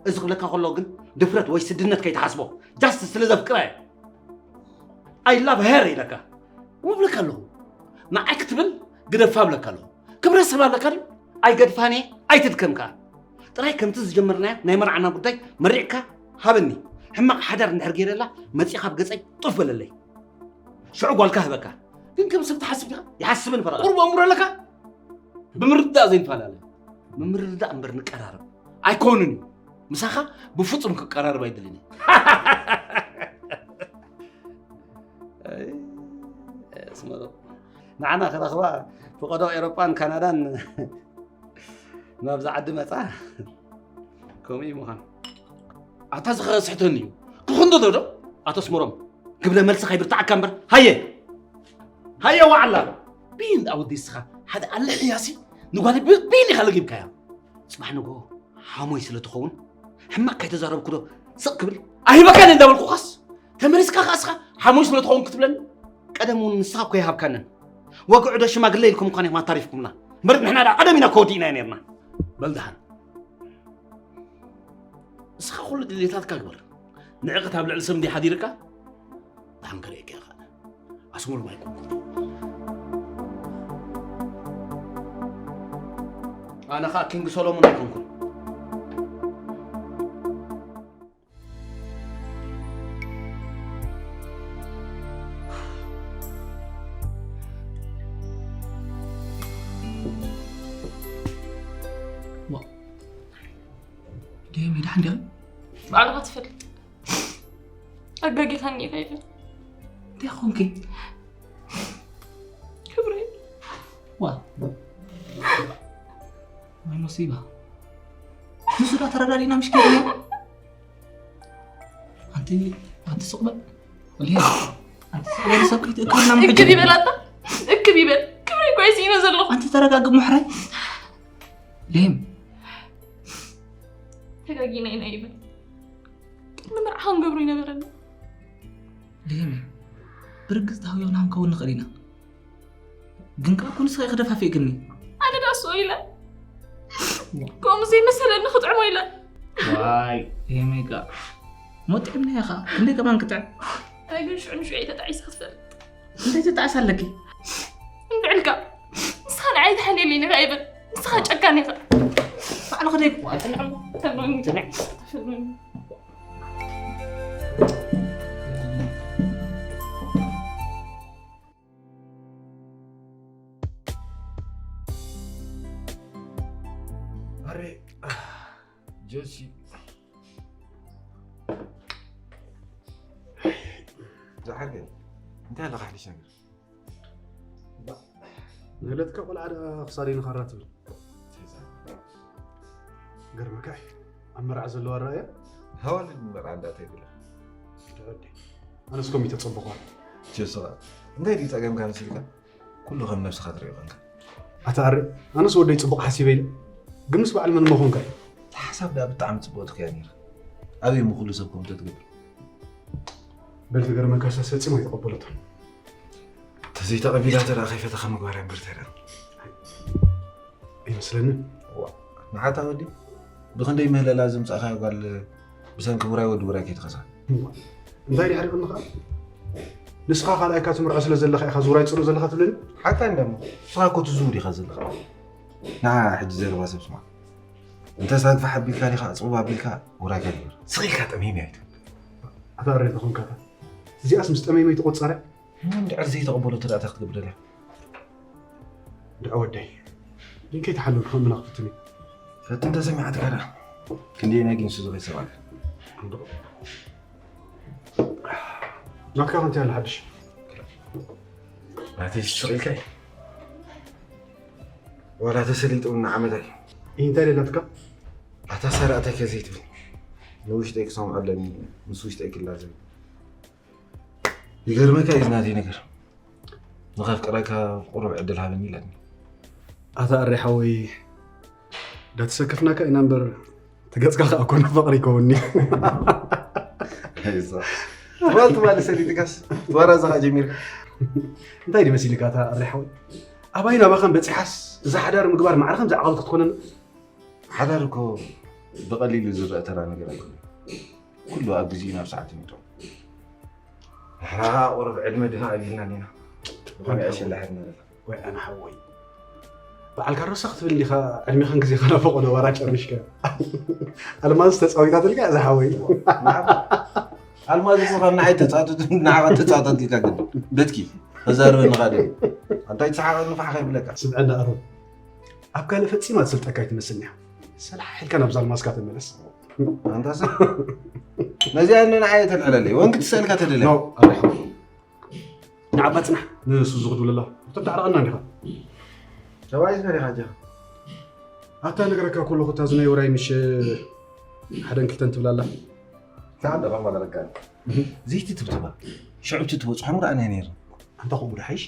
እዚ ክብለካ ከሎ ግን ድፍረት ወይ ስድነት ከይትሓስቦ። ጃስት ስለ ዘፍቅራ እየ። I love her ኢለካ። እሞ እብለካ ኣለኹ። ንዓይ ክትብል ግደፋ እብለካ ኣለኹ። ክብረት ሰብ ኣለካ ድዩ? ኣይገድፋን እየ፣ ኣይትድከም ከኣ። ጥራይ ከምቲ ዝጀመርናዮ ናይ መርዓና ጉዳይ መሪቕካ ሃበኒ። ሕማቕ ሓዳር እንድሕር ገይረላ መጺኻ ኣብ ገጸይ ጡፍ በለለይ። ሽዑ ጓልካ ህበካ። ግን ከም ሰብ ትሓስብ ዲኻ? ይሓስብን ፈረቓ። ቁሩብ ኣእምሮ ኣለካ? ብምርድዳእ ዘይንፈላለ። ብምርድዳእ እምበር ንቀራረብ። ኣይኮንን እዩ። ምሳኻ ብፍጹም ክቀራረብ ኣይደልን እየ። ኣይ፣ ኣስመሮ። ንዓና ክረኽባ ፍቐዶ ኤውሮጳን ካናዳን ናብዛ ዓዲ መጻ። ከምኡ እዩ ምዃን። ኣታ እዚ ኸስሕተኒ እዩ። ክኽንዶ ዶ? ኣቶ ኣስመሮም፣ ግብረ መልሲ ከይብርትዓካ እምበር። ሃየ! ሃየ ዋዕላ! ቢን ኣወዲ እስኻ ሓደ ኣለሕ እያሲ ንጓል ቢ-፣ ቢን ኢኻ ለጊብካያ። ጽባሕ ንግሆ ሓሞይ ስለ ትኸውን ሕማቕ ከይተዛረብኩ ዶ ስቕ ክብል? ኣሂበካን እንዳበልኩኻስ ተመሊስካ ከኣ እስኻ ሓሞይ ስለ ትኸውን ክትብለኒ? ቀደም እውን ንስኻ እኮ ይሃብካንን። ወግዑ ዶ ሽማግለ ኢልኩም እኳን ኢኹም ኣታሪፍኩምና። እምበር ንሕና ደኣ ቀደም ኢና ከወዲእና ነርና። በል ደሓን። እስኻ ኩሉ ድሌታትካ ግበር። ንዕቕት ኣብ ልዕሊ ሰብ እንዲይ ሓዲርካ? ደሓን ከርእየካ እየ ኸኣ። ኣስመሮም ኣይኮንኩን። ኣነ ኸኣ ኪንግ ሶሎሞን ኣይኮንኩን። ዋ። ደም ይድሓን ዲኻ? ባዕልኻ ትፈልጥ። ኣጋጊኻኒ ኢኻ ኢለ። እንታይ ኾንኪ? ክብረይ። ዋ። ወይ ሙሲባ። ንሱ ዳ ተረዳዲና ምሽ ከይድና። ኣንቲ፣ ኣንቲ ስቕ በል። ወልሄ፣ ኣንቲ ስቕ በል፣ ሰብ ከይትእከብና ምሕጂ። እክብ ይበል ኣታ። እክብ ይበል። ክብረይ እኮ እየ ስኢነ ዘለኹ። ኣንቲ ተረጋጊ ምሕራይ። ሌም። ተጋጊና ኢና ይበል። ቅድሚ መርዓ ክንገብሮ ይነበረና። ሌም። ብርግጽ ታህዮና ክንከውን ንኽእል ኢና። ግን ከኣ እኮ ንስኻ ኢኻ ደፋፊእክኒ። ኣነ ደኣ ስቕ ኢለ። ከምኡ ዘይመሰለኒ ክጥዕሞ ኢለ። ዋይ፣ ሌም ከኣ። ሞት ጥዕምና ኢኻ። ክንደይ ከማን ክጥዕም? ኣይ ግን ሽዑ ንሽዑ እየ ተጣዒሰ ክትፈልጥ። እንታይ ትጣዕስ ኣለኪ? እንድዕልካ። ንስኻ ንዓይ ተሓልየለይ ኢኻ ይብል። ንስኻ ጨካን ኢኻ። ባዕልኺ ደይ ክዋ፣ ጽንዕ እሞ። ተፈኖኒ። ጽንዕ። ተፈኖኒ። ኣረ፣ ጆሲ። ዝሓገ፣ እንታይ ኣለካ ሓድሽ ነገር? ንዕለትካ ቆልዓ ደኣ ክሳደይ ንኻራ ትብል። ገርመካ እዩ። ኣብ መርዓ ዘለዋ ኣረኣእያ? ሃዋልድ መርዓ እንዳታይ ብላ? ተረዲ። ኣነስ ከምኡ ተጸበኳ። ጀስኻ፣ እንታይ ድዩ ጸገምካ መሲልካ? ኩሉ ከም ነብስኻ ትሪኦ ኮንካ። ኣታ ኣረ፣ ኣነስ ወደይ ጽቡቕ ሓሲበ ኢለ። ግን ምስ በዓል መን እሞ ኮንካ? እቲ ሓሳብ ደኣ ብጣዕሚ ጽቡቕ ትኽያ ነይራ። ኣበይ እሞ ኩሉ ሰብ ከምኡ ተትገብር? በል ትገርመካስ ፈጺማ ኣይተቐበለቶን። ተዘይተቐቢላቶ ደኣ ከይፈተኻ ምግባር እምበር እንታይ ደኣ? ኣይመስለንን። ዋ፣ ንዓታ ወዲ፣ ብኽንደይ ምህለላ ዘምጻእካያ ጓል ብሰንኪ ውራይ ወዲ ውራይ ከይትኸሳ። እዋ፣ እንታይ ድዩ ሓሪቕኒ ኸኣ? ንስኻ ካልኣይካ ትምርዖ ስለ ዘለኻ ኢኻ ዝውራይ ትጽልእ ዘለኻ ትብለኒ? ሓታ እንደሞ፣ ንስኻ እኮ ትዝውር ኢኻ ዘለኻ። ንዓ ሕጂ ዘረባ ሰብ ስማዕ። እንተ ሳግፋ ሓቢልካ ዲኻ፣ ጽቡብ ኣቢልካ ውራይ ከግብር። ስቕ ኢልካ ጠሚመ ኣይትብል። ኣታ ኣረ እንተኾንካ እታ፣ እዚኣስ ምስ ጠመይመይ ትቖጸር እያ? እንድዕር ዘይተቐበሎ ተዳእታ ክትገብር ደልያ። ድዐ ወደይ፣ ግን ከይተሓለልኩ ከም ምና ክፍትን እዩ። ፈትን ተሰሚዓትካ ደኣ። ክንደየናይ ግን ንሱ ዝኸይሰማዕካ። እንዶ። ናትካ ከምቲ ያለ ሓድሽ። ናተይ ስቕ ኢልካ እዩ። ዋላ ተሰሊጡ እናዓመታ እዩ። ይህ እንታይ ደላትካ? ኣታ ሳራ ኣታይ ከ ዘይትብል። ንውሽጠይ ክሰምዖ ኣለኒ፣ ምስ ውሽጠይ ክላዘብ። ይገርመካ እዩ ናተይ ነገር። ንኸፍቅረካ ቁሩብ ዕድል ሃበኒ ኢላትኒ። ኣታ ኣሬ ሓወይ፣ ዳተሰከፍናካ ኢና እምበር፣ እቲ ገጽካ ከኣ እኮ ንፍቕሪ ይከውንኒ። ኣይዞ። ትማል ትማል ሰሊጥካስ፣ ትዋራ እዛ ኸኣ ጀሚርካ። እንታይ ድዩ መሲልካ ኣታ ኣሬ ሓወይ? ኣባይ ናባኻን በጺሓስ፣ እዛ ሓዳር ምግባር ማዕረ ከምዚ ዓቐብ ክትኮነኒ? ሓዳር እኮ ብቐሊሉ ዝረኣ ተራ ነገር ኣይኮነን። ኩሉ ኣብ ግዜኡ ናብ ሰዓቱ ይመጽእ። ንሕና ኸኣ ቁሩብ ዕድመ ድፋእ ኣቢልና ዲና። ዝኾነ ዕሽል ድሓር ንበላ። ወይ ኣነ ሓወይ። በዓል ካሮሳ ክትብል እንዲኻ ዕድሜኻን ግዜኻን ኣብ ፈቖዶ ዋራ ጨርሽካ። ኣልማዝ ተጻዊታትልካ እዛ ሓወይ። ንዓኻ ኣልማዝ እኮ ካብ ንዓይ ተጻወተት፣ ንዓኻ ተጻወተትልካ ግን። በትኪ፣ ተዛርበኒ ኻደ። ኣንታይ ትሰሓቐኒ ፋሕ ከይብለካ። ስምዐና ኣሮን። ኣብ ካልእ ፈጺማ ትስልጠካ ኣይትመስልን እያ። ሰላሕ ኢልካ ናብዛ ኣልማዝካ ተመለስ። ኣንታ ሰብ፣ ነዚኣ ንዓይ ተልዕለለይ። ወንክ ትስእልካ ተደልያ። ኖ፣ ኣረ። ንዓባ ጽናሕ፣ ንሱ ዝኽድብለላ። ተዳዕረቐና እንዲኻ። ሰብኣይ ዝፈሪኻ ጀኻ። ኣታ ነገረካ ከለኹ እታ ዝናይ ውራይ ምሽ ሓደን ክልተን ትብላላ። ከዓንደኻ ማለረካ። እህ። ዘይቲ ትብትባ። ሽዑ እቲ ትበጽሖ ንረኣና ነይሩ። ኣንታ ከምኡ ዶ ሓይሽ?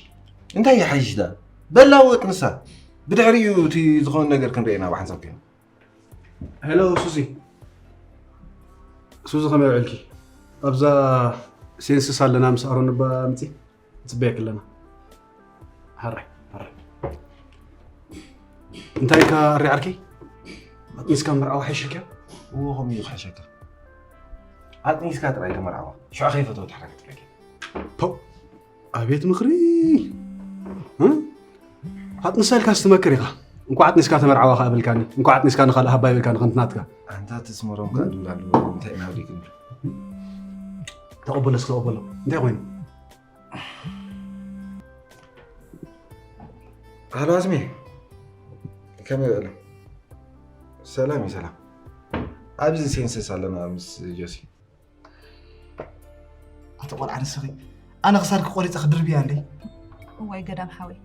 እንታይ ይሓይሽ ደኣ? በላ ወጥ ንሳ። ብድሕሪኡ እቲ ዝኾነ ነገር ክንርኢ ኢና ብሓንሳብ ኮይና። ሄሎ ሱዚ። ሱዚ ከመይ ውዕልኪ? ኣብዛ ሴንስስ ኣለና ምስ ኣሮን እባ ምጺ። ንጽበየኪ ኣለና። ሃራይ፣ ሃራይ። እንታይ ኢልካ ኣሪ ዓርከይ? ኣጥኒስካ ምርዓው ሓይሸካ? እዎ፣ ከምኡ እዩ ዝሓሸካ። ኣጥኒስካ ጥራይ ተመርዓዋ። ሽዑ ከይፈተወት ሓራ ክትብለኪ። ፖ! ኣቤት ምኽሪ! እ? ኣጥንሳ ኢልካ ስትመክር ኢኻ። እንኳዕ ኣጥኒስካ ተመርዓዋ ከኣ በልካኒ፣ እንኳዕ ኣጥኒስካ ንኻልእ ሃባ ይበልካኒ ከምቲ ናትካ። ኣንታ ትስመሮም ከኣ ድላሉ እንታይ ኢና ወዲኩም? ተቐበሎ እስኪ ተቐበሎ። እንታይ ኮይኑ? ሃሎ ኣስሜ፣ ከመይ ውዕላ? ሰላም እዩ ሰላም። ኣብዚ ሴንሰስ ኣለና ምስ ጆሲ። ኣቲ ቆልዓ ንስኺ ኣነ ክሳድኪ ቆሪፀ ክድርብያ እንዴ? እዋይ ገዳም ሓወይ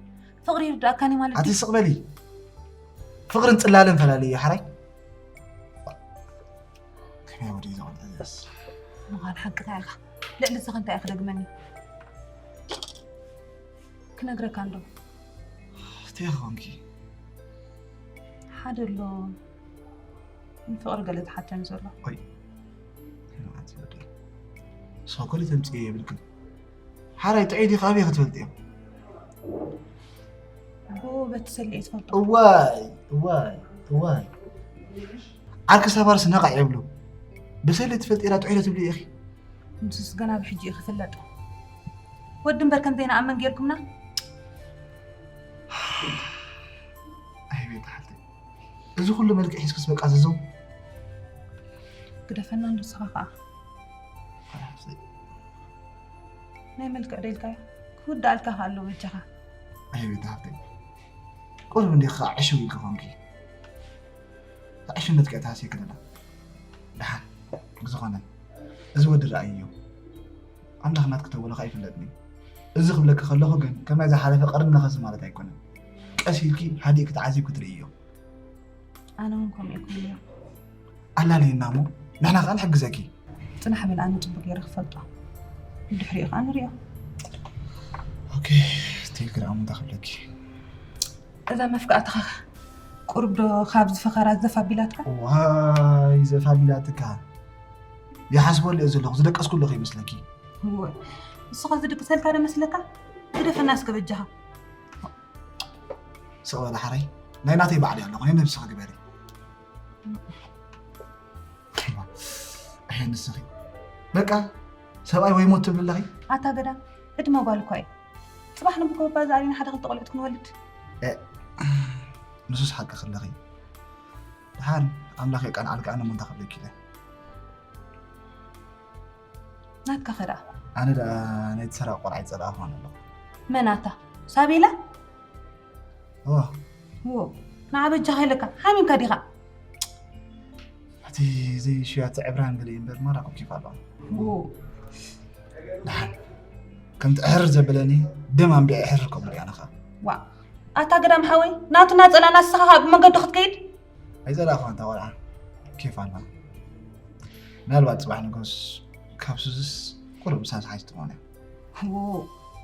ፍቕሪ ይርዳእካኒ ማለት ኣቲ ድዩ? ስቕ በሊ። ፍቕርን ፅላለን ፈላሊ እዩ ሓራይ። ከመይ ወዲ እዛ ቆልዓ እዚኣስ? ምዃን ሓቅኻ ኢኻ። ልዕሊ እዚ ኸ እንታይ እዩ ክደግመኒ? ክነግረካ እንዶ። እንታይ ኾንኪ? ሓደ ኣሎ ንፍቕሪ ገለ ዝሓተኒ ዘሎ። ኦይ ንዓት ይወደል። ሰው ከሊ ተምፅዮ የብልክን። ሓራይ ጥዑይ ዲኻ ኣበይ ክትፈልጥዮ? ብኡ በቲ ሰሊኤ ትፈልጦ። እዋይ እዋይ እዋይ ዓርኪ ሰባርስ ነቓዕ የብሉ። ብሰሊ ትፈልጥ ኢላ ጥዑይ ዶ ትብሊ ኢኺ? ንሱስ ገና ብሕጂ እዩ ክፍለጥ። ወዲ እምበር ከም ዘይንኣምን ጌርኩምና። ኣይ ቤት ሓፍተይ፣ እዚ ኩሉ መልክዕ ሒዝክስ በቃ ዝዞም ግደፈና እንዶ ንስኻ ኸዓ ናይ መልክዕ ዶ ኢልካዮ ክውድኣልካ ከ ኣሎ በጃኻ። ኣይ ቤት ሓፍተይ፣ ቁሩብ እንዲኻ ከዓ ዕሽው ኢልኪ ኾንኪ። ዕሽነት ከ ተሃስየኪ ደላ። ደሓን ብዝኾነ እዚ ወዲ ረኣይዮ። ኣምላኽ ናትኪ ተበሎ ኸኣ ይፍለጥኒ። እዚ ክብለኪ ከለኹ ግን ከማይ ዝሓለፈ ቀርኒ ነኸሲ ማለት ኣይኮነን። ቀስ ኢልኪ ሃዲእኪ ተዓዚብኪ ትርእይዮ። ኣነ እውን ከምኡ እየ ክብልዮ። ኣላለየና እሞ ንሕና ኸኣ ንሕግዘኪ። ጽናሕ በል ኣነ ጽቡቕ ገይረ ክፈልጦ። ብድሕሪኡ ኸኣ ንሪኦ። ኦኬ ቴሌግራም እንታይ ክብለኪ? እዛ መፍቃዕትኻ ቁሩብ ዶ ካብዚ ፈኸራ ዘፍ ኣቢላትካ? ዋይ ዘፍ ኣቢላትካ ይሓስበሉ እየ ዘለኹ ዝደቀስኩ ኣለኹ ይመስለኪ? እወ ንስኻ ዝድቅሰልካ ዶ መስለካ? ግደፈና እስከ በጃኻ። ስቕ በሊ ሓራይ ናይ ናተይ ባዕለይ ኣለኹ ናይ ነብስኺ ግበሪ። ኣየ ንስኺ በቃ ሰብኣይ ወይ ሞት ትብሊ ኣለኺ? ኣታ ገዳም ዕድመ ጓል እኳ እዩ። ፅባሕ ንብኮ ባዛ ኣሊና ሓደ ክልተ ቆልዑት ክንወልድ። ንሱስ ሓቂ ክለኺ ድሓን ኣምላኽ የቃንዓልካ ኣነ ሞንታ ክብለኪ ኢለ። ናትካ ኸ ደኣ? ኣነ ደኣ ናይቲ ሰራቂ ቆልዓ ይጸልኣ ክኾን ኣለኹ። መን ኣታ? ሳቤላ? እዋ። ዎ ንዓ በጃኻ ኢለካ ሓሚምካ ዲኻ? እቲ ዘይሽያት ዕብራን ገለ እምበር ማራ ኮኪፍ ኣለዋ። ዎ ደሓን ከምቲ ዕሕር ዘበለኒ ደም ኣንቢዐ ዕሕር ከብሎ እያ ነኻ። ዋ ኣታ ገዳም ሓወይ ናቱ ናጸላና ንስኻ ካብ ብመገዱ ክትከይድ? ኣይጸላእኳ እንታ ቆልዓ ኬፍ ኣላ። ምናልባት ጽባሕ ንጎስ ካብ ሱስስ ቁሩብ ምሳስ ሓይሽ ትኾነ።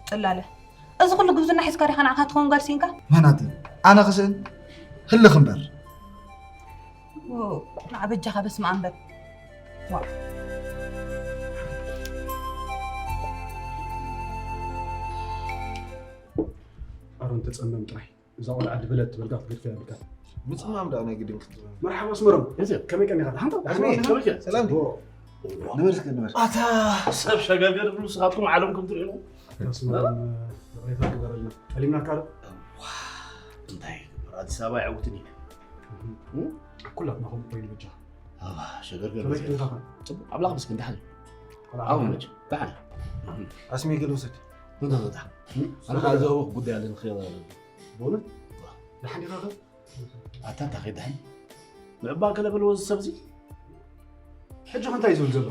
ጥላለ እዚ ኩሉ ጉብዝና ሒዝካ ዲኻ ንዓኻ ትኸውን ጓል ሲንካ? መናቲ ኣነ ክስእን ህልኽ እምበር። ንዓ በጃኻ በስመ ኣብ በል። ኣሮን ተጸመም ጥራይ እዛ ቆልዓ ድበለት ትበልካ ክትገድፈ የብልካ። ምጽማም ደኣ ናይ ግድን ክትጽመም። መርሓባ ኣስመሮም። እዚ ከመይ ቀኒኻ? ደሓን ዶ? ኣስመሮም ኣስመሮም። ከመይ ቀኒኻ? ሰላም ድዩ? ነበርስ ከ ነበርስ። ኣታ ሰብ ሸገርገር ብሉ ንስኻትኩም ዓለም ከም ትርእዩ። ኣስመሮም ይቕሬታ ግበረልና። ጠሊምናካ ዶ? እንታይ ይግበር ኣዲስ ኣበባ ኣይዕውትን እዩ። ኩላትና ከምኡ ኮይኑ በጃ። ኣባ ሸገርገር ከመይ ቀኒኻ? ጽቡቕ ኣምላኽ ምስግን ደሓን እዩ። ቆልዓ ኣሁን መች ደሓን። ኣስሜ ገለ ውሰድ። እንተ ተታ ኣነ ካልእ ዘህቦ ጉዳይ ኣለኒ ክኸይድ ኣለኒ። በእውነት ደሓን ዲኻ ከ? ኣታ እንታይ ከይድሕን ምዕባ ገለ በልዎ እዚ ሰብዚ ሕጂ ከ እንታይ እዩ ዝብል ዘሎ?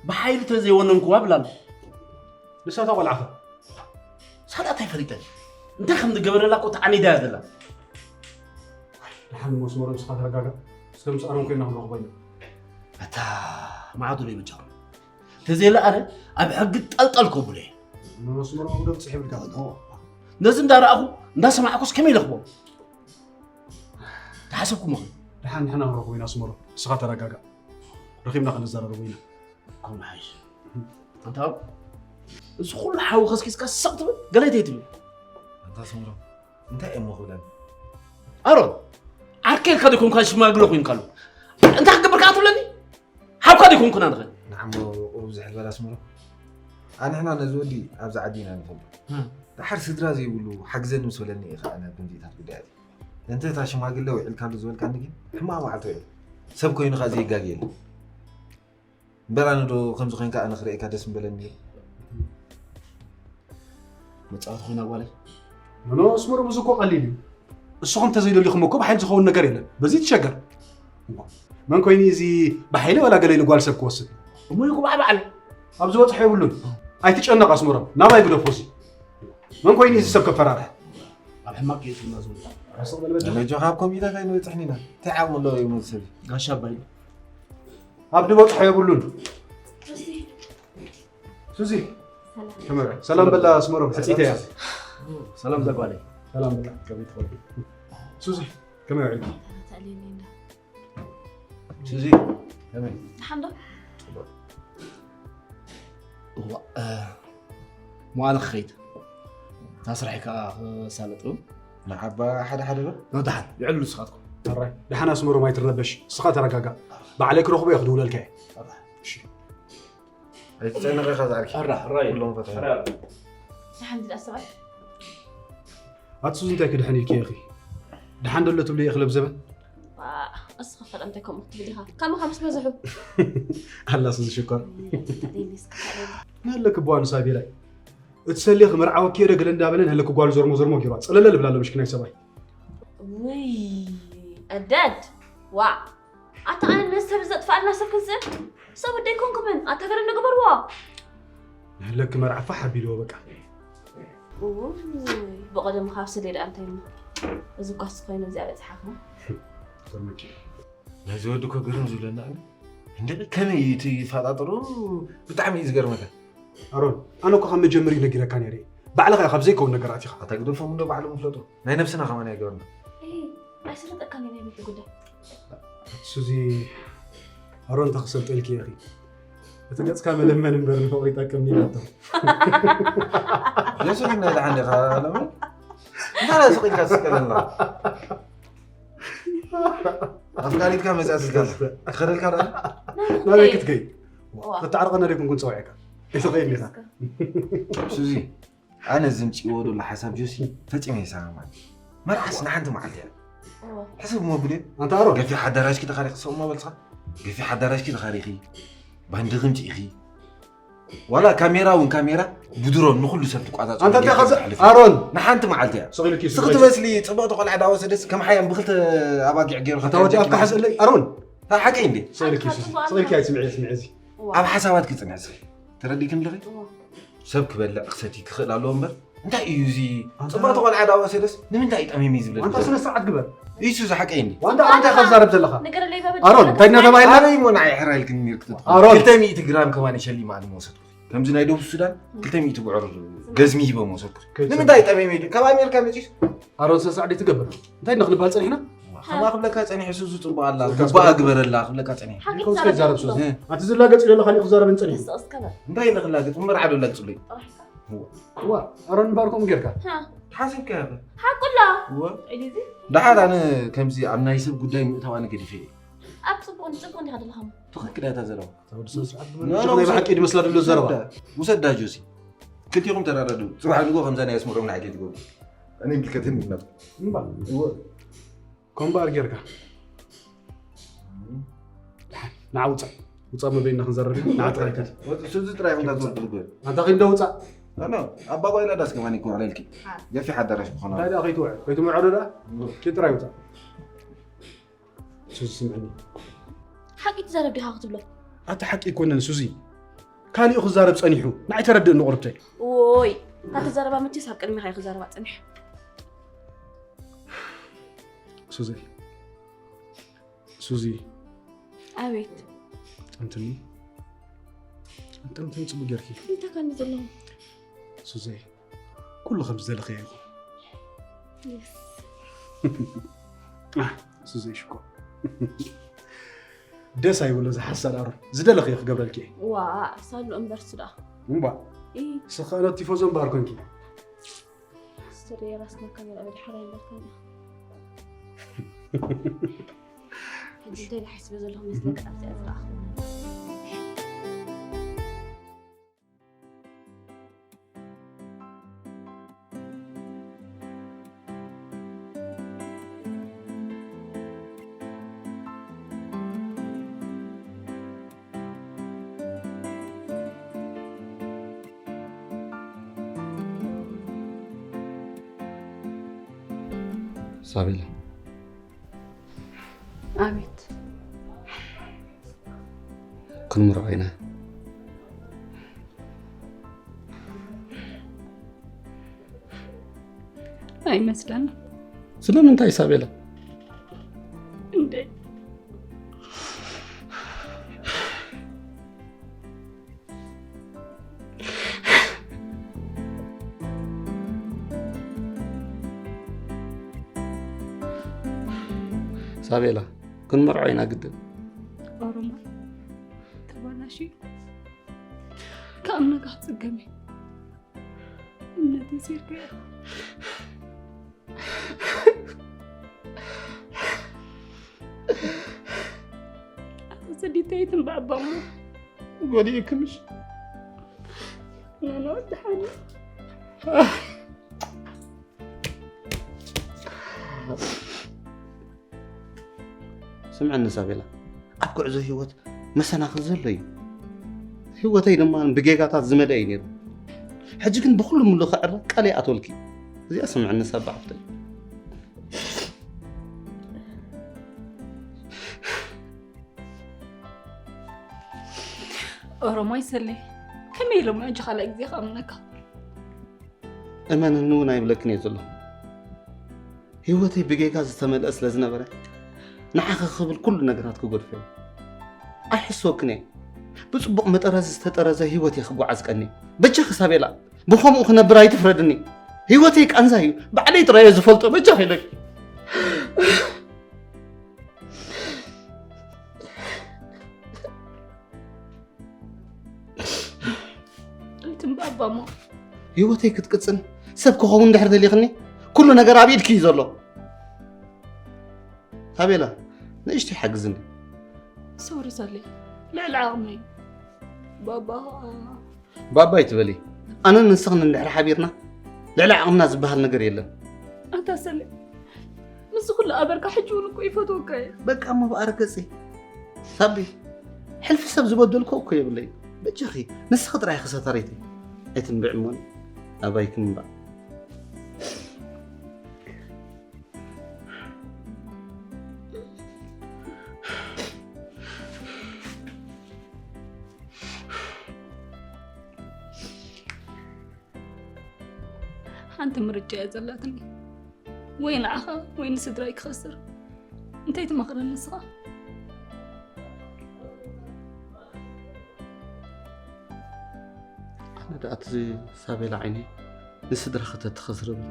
ብሓይሊ ተዘይወነንክዋ ብላሉ ንሳታ ቆልዓኸ ሳላ እንታይ ፈሊጠ እንታይ ከም ዝገበረላ እኮ ተዓኒዳ እያ ዘላ ደሓን መስመሮም ስኻ ተረጋጋ እስከ ምስ ኣሮን ኮይና ክንረኽቦ ኢና ኣታ መዓቱ ዶ ይበጃኹም ተዘይለ ኣነ ኣብ ሕጊ ጠልጠል ከብሎ እየ መስመሮም ዶ ብፅሕ ይብልካ ነዚ እንዳረኣኹ እንዳሰማዕኩስ ከመይ ኢለ ክቦ ተሓሰብኩሞ ኸ ደሓን ንሕና ክንረኽቦ ኢና ኣስመሮም እስኻ ተረጋጋ ረኺብና ክንዘራረቦ ኢና ኣምሓይሽ ኣንታ እዚ ኩሉ ሓዊ ከስኪስካ ሰቕ ትብል ገለ እንታይ ትብል ኣንታ ስምሮ እንታይ እሞ ክብለኒ ኣሮን ዓርከይ ኢልካ ዶ ኮንካ ሽማግለ ኮይንካ ኣሎ እንታይ ክገብር ከኣ ትብለኒ ሓውካ ዶ ኮንኩና ንኸ ንዓሞ ቁሩብ ዝሕል በላ ስምሮ ኣንሕና ነዚ ወዲ ኣብዚ ዓዲ ኢና ንፈልጦ ደሓር ስድራ ዘይብሉ ሓግዘኒ ምስ በለኒ ኢኻ ኣነ ብምዚታት ጉዳያት እንተ እታ ሽማግለ ውዒልካሉ ዝበልካኒ ግን ሕማቕ መዓልቲ ውዒሉ። ሰብ ኮይኑ ከኣ ዘይጋገ የለን። እምበር ኣነ ዶ ከምዚ ኮይንካ ኣነ ክርእየካ ደስ ምበለኒ ነይሩ። መጻወቲ ኮይና ጓለይ። ኖ፣ ኣስመሮም፣ እዚ እኮ ቀሊል እዩ። እስኹም እንተዘይደሊኹም እኮ ብሓይሊ ዝኸውን ነገር የለን። በዚ ትሸገር። መን ኮይኑ እዚ ብሓይሊ ዋላ ገለ ኢሉ ጓል ሰብ ክወስድ? እሞ ይጉባእ ባዕሉ። ኣብ ዝበጽሖ የብሉን። ኣይትጨነቕ ኣስመሮም። ናባይ ግደፎ እዚ። መን ኮይኑ እዚ ሰብ ከፈራርሕ? ኣብ ሕማቕ ጌጽ ዝመዝሙ። ረስቕ በል በጃ። ነጆ ካብ ኮምፒተር ከይንበጽሕን ኢና። እንታይ ዓቕሚ ኣለዎ እዩ መዝሰብ? ጋሻ ኣባይ። ኣብ ዝበጽሖ የብሉን። ሱዚ። ሰላም። ከመይ ውዒልኪ? ሰላም በላ ኣስመሮም፣ ሕጽይቲ እያ። ሰላም በል ጓለይ። ሰላም በላ። ከመይ ትኸዱ? ሱዚ፣ ከመይ ውዒልኪ? ተታታሊኒ እንዳ። ሱዚ፣ ከመይ? ደሓን ዶ? ጽቡቕ። እዋ፣ እ፣ መዋዕለ ክኸይድ። እታ ስራሐይ ከኣ ክሳለጥ ዶ? ንዓባ ሓደ ሓደ ዶ? ኖ፣ ደሓን። ልዕሉ ንስኻትኩም። ሕራይ። ደሓን ኣስመሮም ኣይትረበሽ። ንስኻ ተረጋጋእ። ባዕለይ ክረኽቦ እየ ክድውለልካ እየ። ሕራይ። እሺ። ኣይትጨነቕ ኢኻ ዝኣርኪ። ሕራይ፣ ሕራይ። ኩሎም ፈትሖም። ሕራይ። ደሓን ድኣ ሰብኣይ? ኣቲ ሱዚ እንታይ ክድሕን ኢልኪ ኢኺ? ደሓን ደሎ ትብሊ ኢኺ ለብዘበን? ዋ፣ እስኻ ፈረ እንታይ ከምኡ ክትብል ኢኻ? ከማኻ ምስ በዝሑ። ኣላ ሱዚ ሽኮር። ተደይሊ እስካ ተደይሊ። ናለክ ቧኑ ሳቢራይ። እቲ ሰሌ ክመርዓወኪ እየ ዶ ገለ እንዳበለ ንህልክ ጓሉ ዘርሞ ዘርሞ ጌሯ። ጽለለ ልብላ ኣሎ ምሽኪናይ ሰብኣይ። ውይ፣ ኣዳድ። ዋ፣ ኣታ ኣነ ሰብ ዘጥፋኣልና ሰብ ክንስእ? ሰብ ወደይ ኮንኩምን? ኣታ ገለ ንግበርዎ። ንህለክ መርዓ ፋሕ ኣቢልዎ በቃ። ውይ፣ ብቐደም ካብ ስለ ደኣ እንታይ እሞ? እዚ ኳስ ኮይኑ እዚኣ በጽሓኹ። ሰምኪ። ናይዚ ወዲ እኮ ግርም ዝብለና ኣነ። እንደ ከመይ እዩ እቲ ፋጣጥሩ ብጣዕሚ እዩ ዝገርመካ። ኣሮን፣ ኣነ እኮ ካብ መጀመርዩ ነጊረካ ነይረ። ባዕልኻ ኢኻ ኣብ ዘይከውን ነገራት ኢኻ። ኣታ ግደፎም እንዶ ባዕሎም ይፍለጡ። ናይ ነብስና ከማን ኣይገበርና። እይ፣ ኣይሰለጠካን እዩ ናይ ቤት ጉዳይ። ሱዚ፣ ኣሮን ተኽሰልጠልኪ ኢኺ። እቲ ገጽካ መለመን እምበር ንፍቕሪ ይጠቅም ኢላቶ። ጀሱ ግን ናይ ደሓን ዲኻ ሎሚ? እንታይ ስቕ ኢልካ ትስቀለና? ኣፍቃሪትካ መጽያ ስልካ ትኸደልካ ዶ? ናበይ ክትከይ? ዋ። ከተዓርቐና ደይኮንኩን ጸዊዐካ። ኣይትኸይድ ኢኻ። ሱዚ፣ ኣነ ዝምጽእዎ ዘሎ ሓሳብ ጆሲ ፈጺመ ይሰማማዕ። መርዓስ ንሓንቲ መዓልቲ እያ። እዋ። ሕስብ እሞ ብልዮ። ኣንታ ኣሮን። ገፊሕ ኣዳራሽኪ ተኻሪኺ፣ ሰው እሞ በልስኻ። ገፊሕ ኣዳራሽኪ ተኻሪኺ፣ ባንዲ ክምጺእኺ። ዋላ ካሜራ እውን ካሜራ ብድሮን ንኹሉ ሰብ ትቋጻጸሩ ኣንታ እንታይ ጌርካ ከዘ-፣ ትሓልፍ። ኣሮን። ንሓንቲ መዓልቲ እያ። ስቕ ኢልኪ ስቕ ስቕ ትመስሊ፣ ጽብቕቲ ቆልዓ ዳወሰደስ ከም ሓያም ብኽልተ ኣባጊዕ ገይሩ ኣንታ ወዲ ኣፍካ ሓዘለይ፣ ኣሮን። እንታይ ሓቂ እንዴ? ስቕ ኢልኪ ሱዚ፣ ስቕ ኢልኪ ኣይስምዒ፣ ስምዒ እዚ። እዋ። ኣብ ሓሳባት ክጽንሕ ስቕ። ተረዲእክን ኣለኺ? እዋ። ሰብ ክበልዕ ክሰቲ ክኽእል ኣለዎ እምበር፣ እንታይ እዩ እዚ ኣንታ ጽብቕቲ ቆልዓ ዳወሰደስ ንምንታይ እዩ ጠሚሚ ዝብለኒ? ኣንታ ስነ ስርዓት ግበር። እዩ ሱዚ ሓቀይ እንዴ? ዋንታ ኣንታ ኢኻ ትዛረብ ዘለኻ? ንገረለይ ባባ። ኣሮን፣ እንታይ እናተባሂልና? ኣበይ እሞ ንዓይ ሕራይ ኢልክኒ ነይርኪ ተትኾኒ? ኣሮን። ክልተ ሚእቲ ግራም ከማን ሸሊማ ንመውሰድኩ። ከምዚ ናይ ደቡብ ሱዳን ክልተ ሚእቲ ብዕር ገዝሚ ሂበ መውሰድኩ። ከይትሰምዕ። ንምንታይ ጠሚሚ ኢሉ? ካብ ኣሜሪካ መጺስ? ኣሮን ስነ ስርዓት ትገብር። እንታይ ኢና ክንበሃል ጸኒሕና? ከማ ክብለካ ጸኒሐ ሱዚ ጽቡቕ ኣላ፣ ስልካ ጉባኣ ስልካ ግበረላ ክብለካ ጸኒሐ። ሓቂ ከውስከ ትዛረብ ሱዚ። እ። ኣቲ ዝላገጽ ዘሎ ካሊእ ክዛረብ እንጸኒሑ። ስቕ እስከ በል። እንታይ ኢለ ክላገጽ? እምበር ዓዶ ላግጽለይ። ጥራሕ ዋ፣ ኣሮን እምበኣር ከምኡ ጌርካ? ሃ። ሓሲብካ ኢኻ። ሓቁላ። እወ። ኢሉ እዚ? ደሓር ኣነ ከምዚ ኣብ ናይ ሰብ ጉዳይ ምእታው ኣነ ገዲፈ እየ። ኣብ ጽቡቕ ንጽቡቕ እንዲኻ ዘለኻ እሞ። ትኽክል እያ እታ ዘረባ። እታ ወዲ ስነ ስርዓት ኖ፣ ኖ፣ ናይ ውሰድ። ብሓቂ ድመስላ ድሎ ዘረባ። ውሰዳ፣ ውሰዳ ጆሲ። ክልቲኹም ተራዳድኡ። ጽባሕ ንግሆ ከምዛ ናይ ኣስመሮም ንዓይ ከይትገብሩ። ኣነ ይምልከተኒ እዩ። እምባ። እወ። ኮምባር ጌርካ። ንዓ ውጻእ። ውጻእ መበይና ክንዘረብ ኢና። ንዓ ጥራይ ከድ። ወጥ ሱዚ ጥራይ እንዳትወርድ ዝብል። ኣንታ ኺድ እንዶ ውጻእ። ኖ፣ ኖ። ኣባ ጓይላ ዳስ ከማን ይኮ ዓለልኪ። ገፊሕ ኣዳራሽ ምዃኑ። እንታይ ደኣ ከይትውዕል? ከይትምዕዶ ደኣ? ኪድ ጥራይ ውጻእ። ሱዚ ስምዕኒ። ሓቂ ትዛረብ ዲኻ ክትብሎ? ኣታ ሓቂ ኣይኮነን ሱዚ። ካሊኡ ክዛረብ ጸኒሑ። ንዓይ ተረድእኒ ቁርብተይ። ዎይ፣ እታ ትዛረባ መቼስ ኣብ ቅድሚኻ እየ ክዛረባ ጸኒሐ። ሱዚ። ሱዚ። ኣቤት። ጠምትኒ። ጠምትኒ ጽቡቅ ጌርኪ። እንታይ ካኒ ዘለኹ? ሱዚ። ኩሉ ከም ዝደለኽዮ ይኹን። የስ። ኣህ፣ ሱዚ ሽኮር። ደስ ኣይብሎ እዚ ሓሳድ ኣሮን። ዝደለኽዮ ክገብረልኪ እየ። ዋ፣ ሳሉ እምበር ሱ ደኣ። እምባ። ኢ። ስኻ ኖ ቲፎዞ እምበኣር ኮንኪ። ሱሪ ራስና ካሜራ በድሓራ ይበልካና። ሕጂ እንታይ ዝሓስበ ዘለኹ መስለካ ኣብዚኣ ዝረኣኹ። ሳቤላ፣ ኣቤት። ክንምርዖ ኢና። ኣይመስለኒ። ስለምንታይ ሳቤላ? እንዴ፣ ሳቤላ፣ ክንመርዖ ኢና ግድን። ኦሮሞ ተባላሽዩ። ከኣምነካ ክጽገም እየ። እምነተይ ሴርካዮ። ኣቶ ሰዲተይ ትንባእ ባሞ። ጎዲእክምሽ? ኖኖ፣ ደሓን። ስምዕኒ ሳቤላ፣ ኣብ ጉዕዞ ህይወት መሰናኽል ዘሎ እዩ። ህይወተይ ድማ ብጌጋታት ዝመልአ እዩ ነይሩ። ሕጂ ግን ብኹሉ ምሉ ክዕረ ቃል ይኣትወልኪ። እዚኣ ስምዕኒ ሳባ ሓፍተይ። ኦሮማይ ሰሌ፣ ከመይ ኢሎም ሕጂ ካልኣይ ግዜ ክኣምነካ? እመንኒ እውን ኣይብለክን እየ ዘሎ። ህይወተይ ብጌጋ ዝተመልአ ስለ ዝነበረ ንዓኺ ክብል ኩሉ ነገራት ክገድፎ እየ። ኣይሕስወክን እየ። ብጽቡቕ መጠረዚ ዝተጠረዘ ህይወት እየ ክጓዓዝ ቀኒ። በጃኺ ሳቤላ፣ ብኸምኡ ክነብር ኣይትፍረድኒ። ህይወተይ ቃንዛ እዩ። ባዕለይ ጥራይ እየ ዝፈልጦ። በጃኺ ኢለኪ። ኣይትንባእ ባሞ። ህይወተይ ክትቅጽል ሰብ ክኸውን ድሕር ደሊኽኒ ኩሉ ነገር ኣብ ኢድኪ እዩ ዘሎ። ሳቤላ፣ ንእሽተይ ሓግዝኒ። ሶሪ ሰሌ፣ ልዕሊ ዓቕመይ እዩ። ባባ ባባ ኣይትበሊ። ኣነን ንስኽን እንድሕር ሓቢርና ልዕሊ ዓቕምና ዝበሃል ነገር የለን። ኣንታ ሰሌ፣ ምስ ኩሉ ኣበርካ ሕጂ እውን እኮ ይፈትወካ እየ። በቃ እሞ ብኣረ ገፂ ሳቢ፣ ሕልፊ ሰብ ዝበደልኮ እኮ የብለይ። በጃኺ ንስኺ ጥራይ ክሰታሪቲ ኣይትንብዕ እሞ ኣባይኪ ምንባዕ። ሓንቲ ምርጫ እያ ዘላትኒ፣ ወይ ንዓኻ ወይ ንስድራይ ክኸስር። እንታይ ትመኽረኒ ንስኻ? ኣነ ደኣ እቲ ሳቤላ ዓይነይ ንስድራኺ ተትኸስርብል።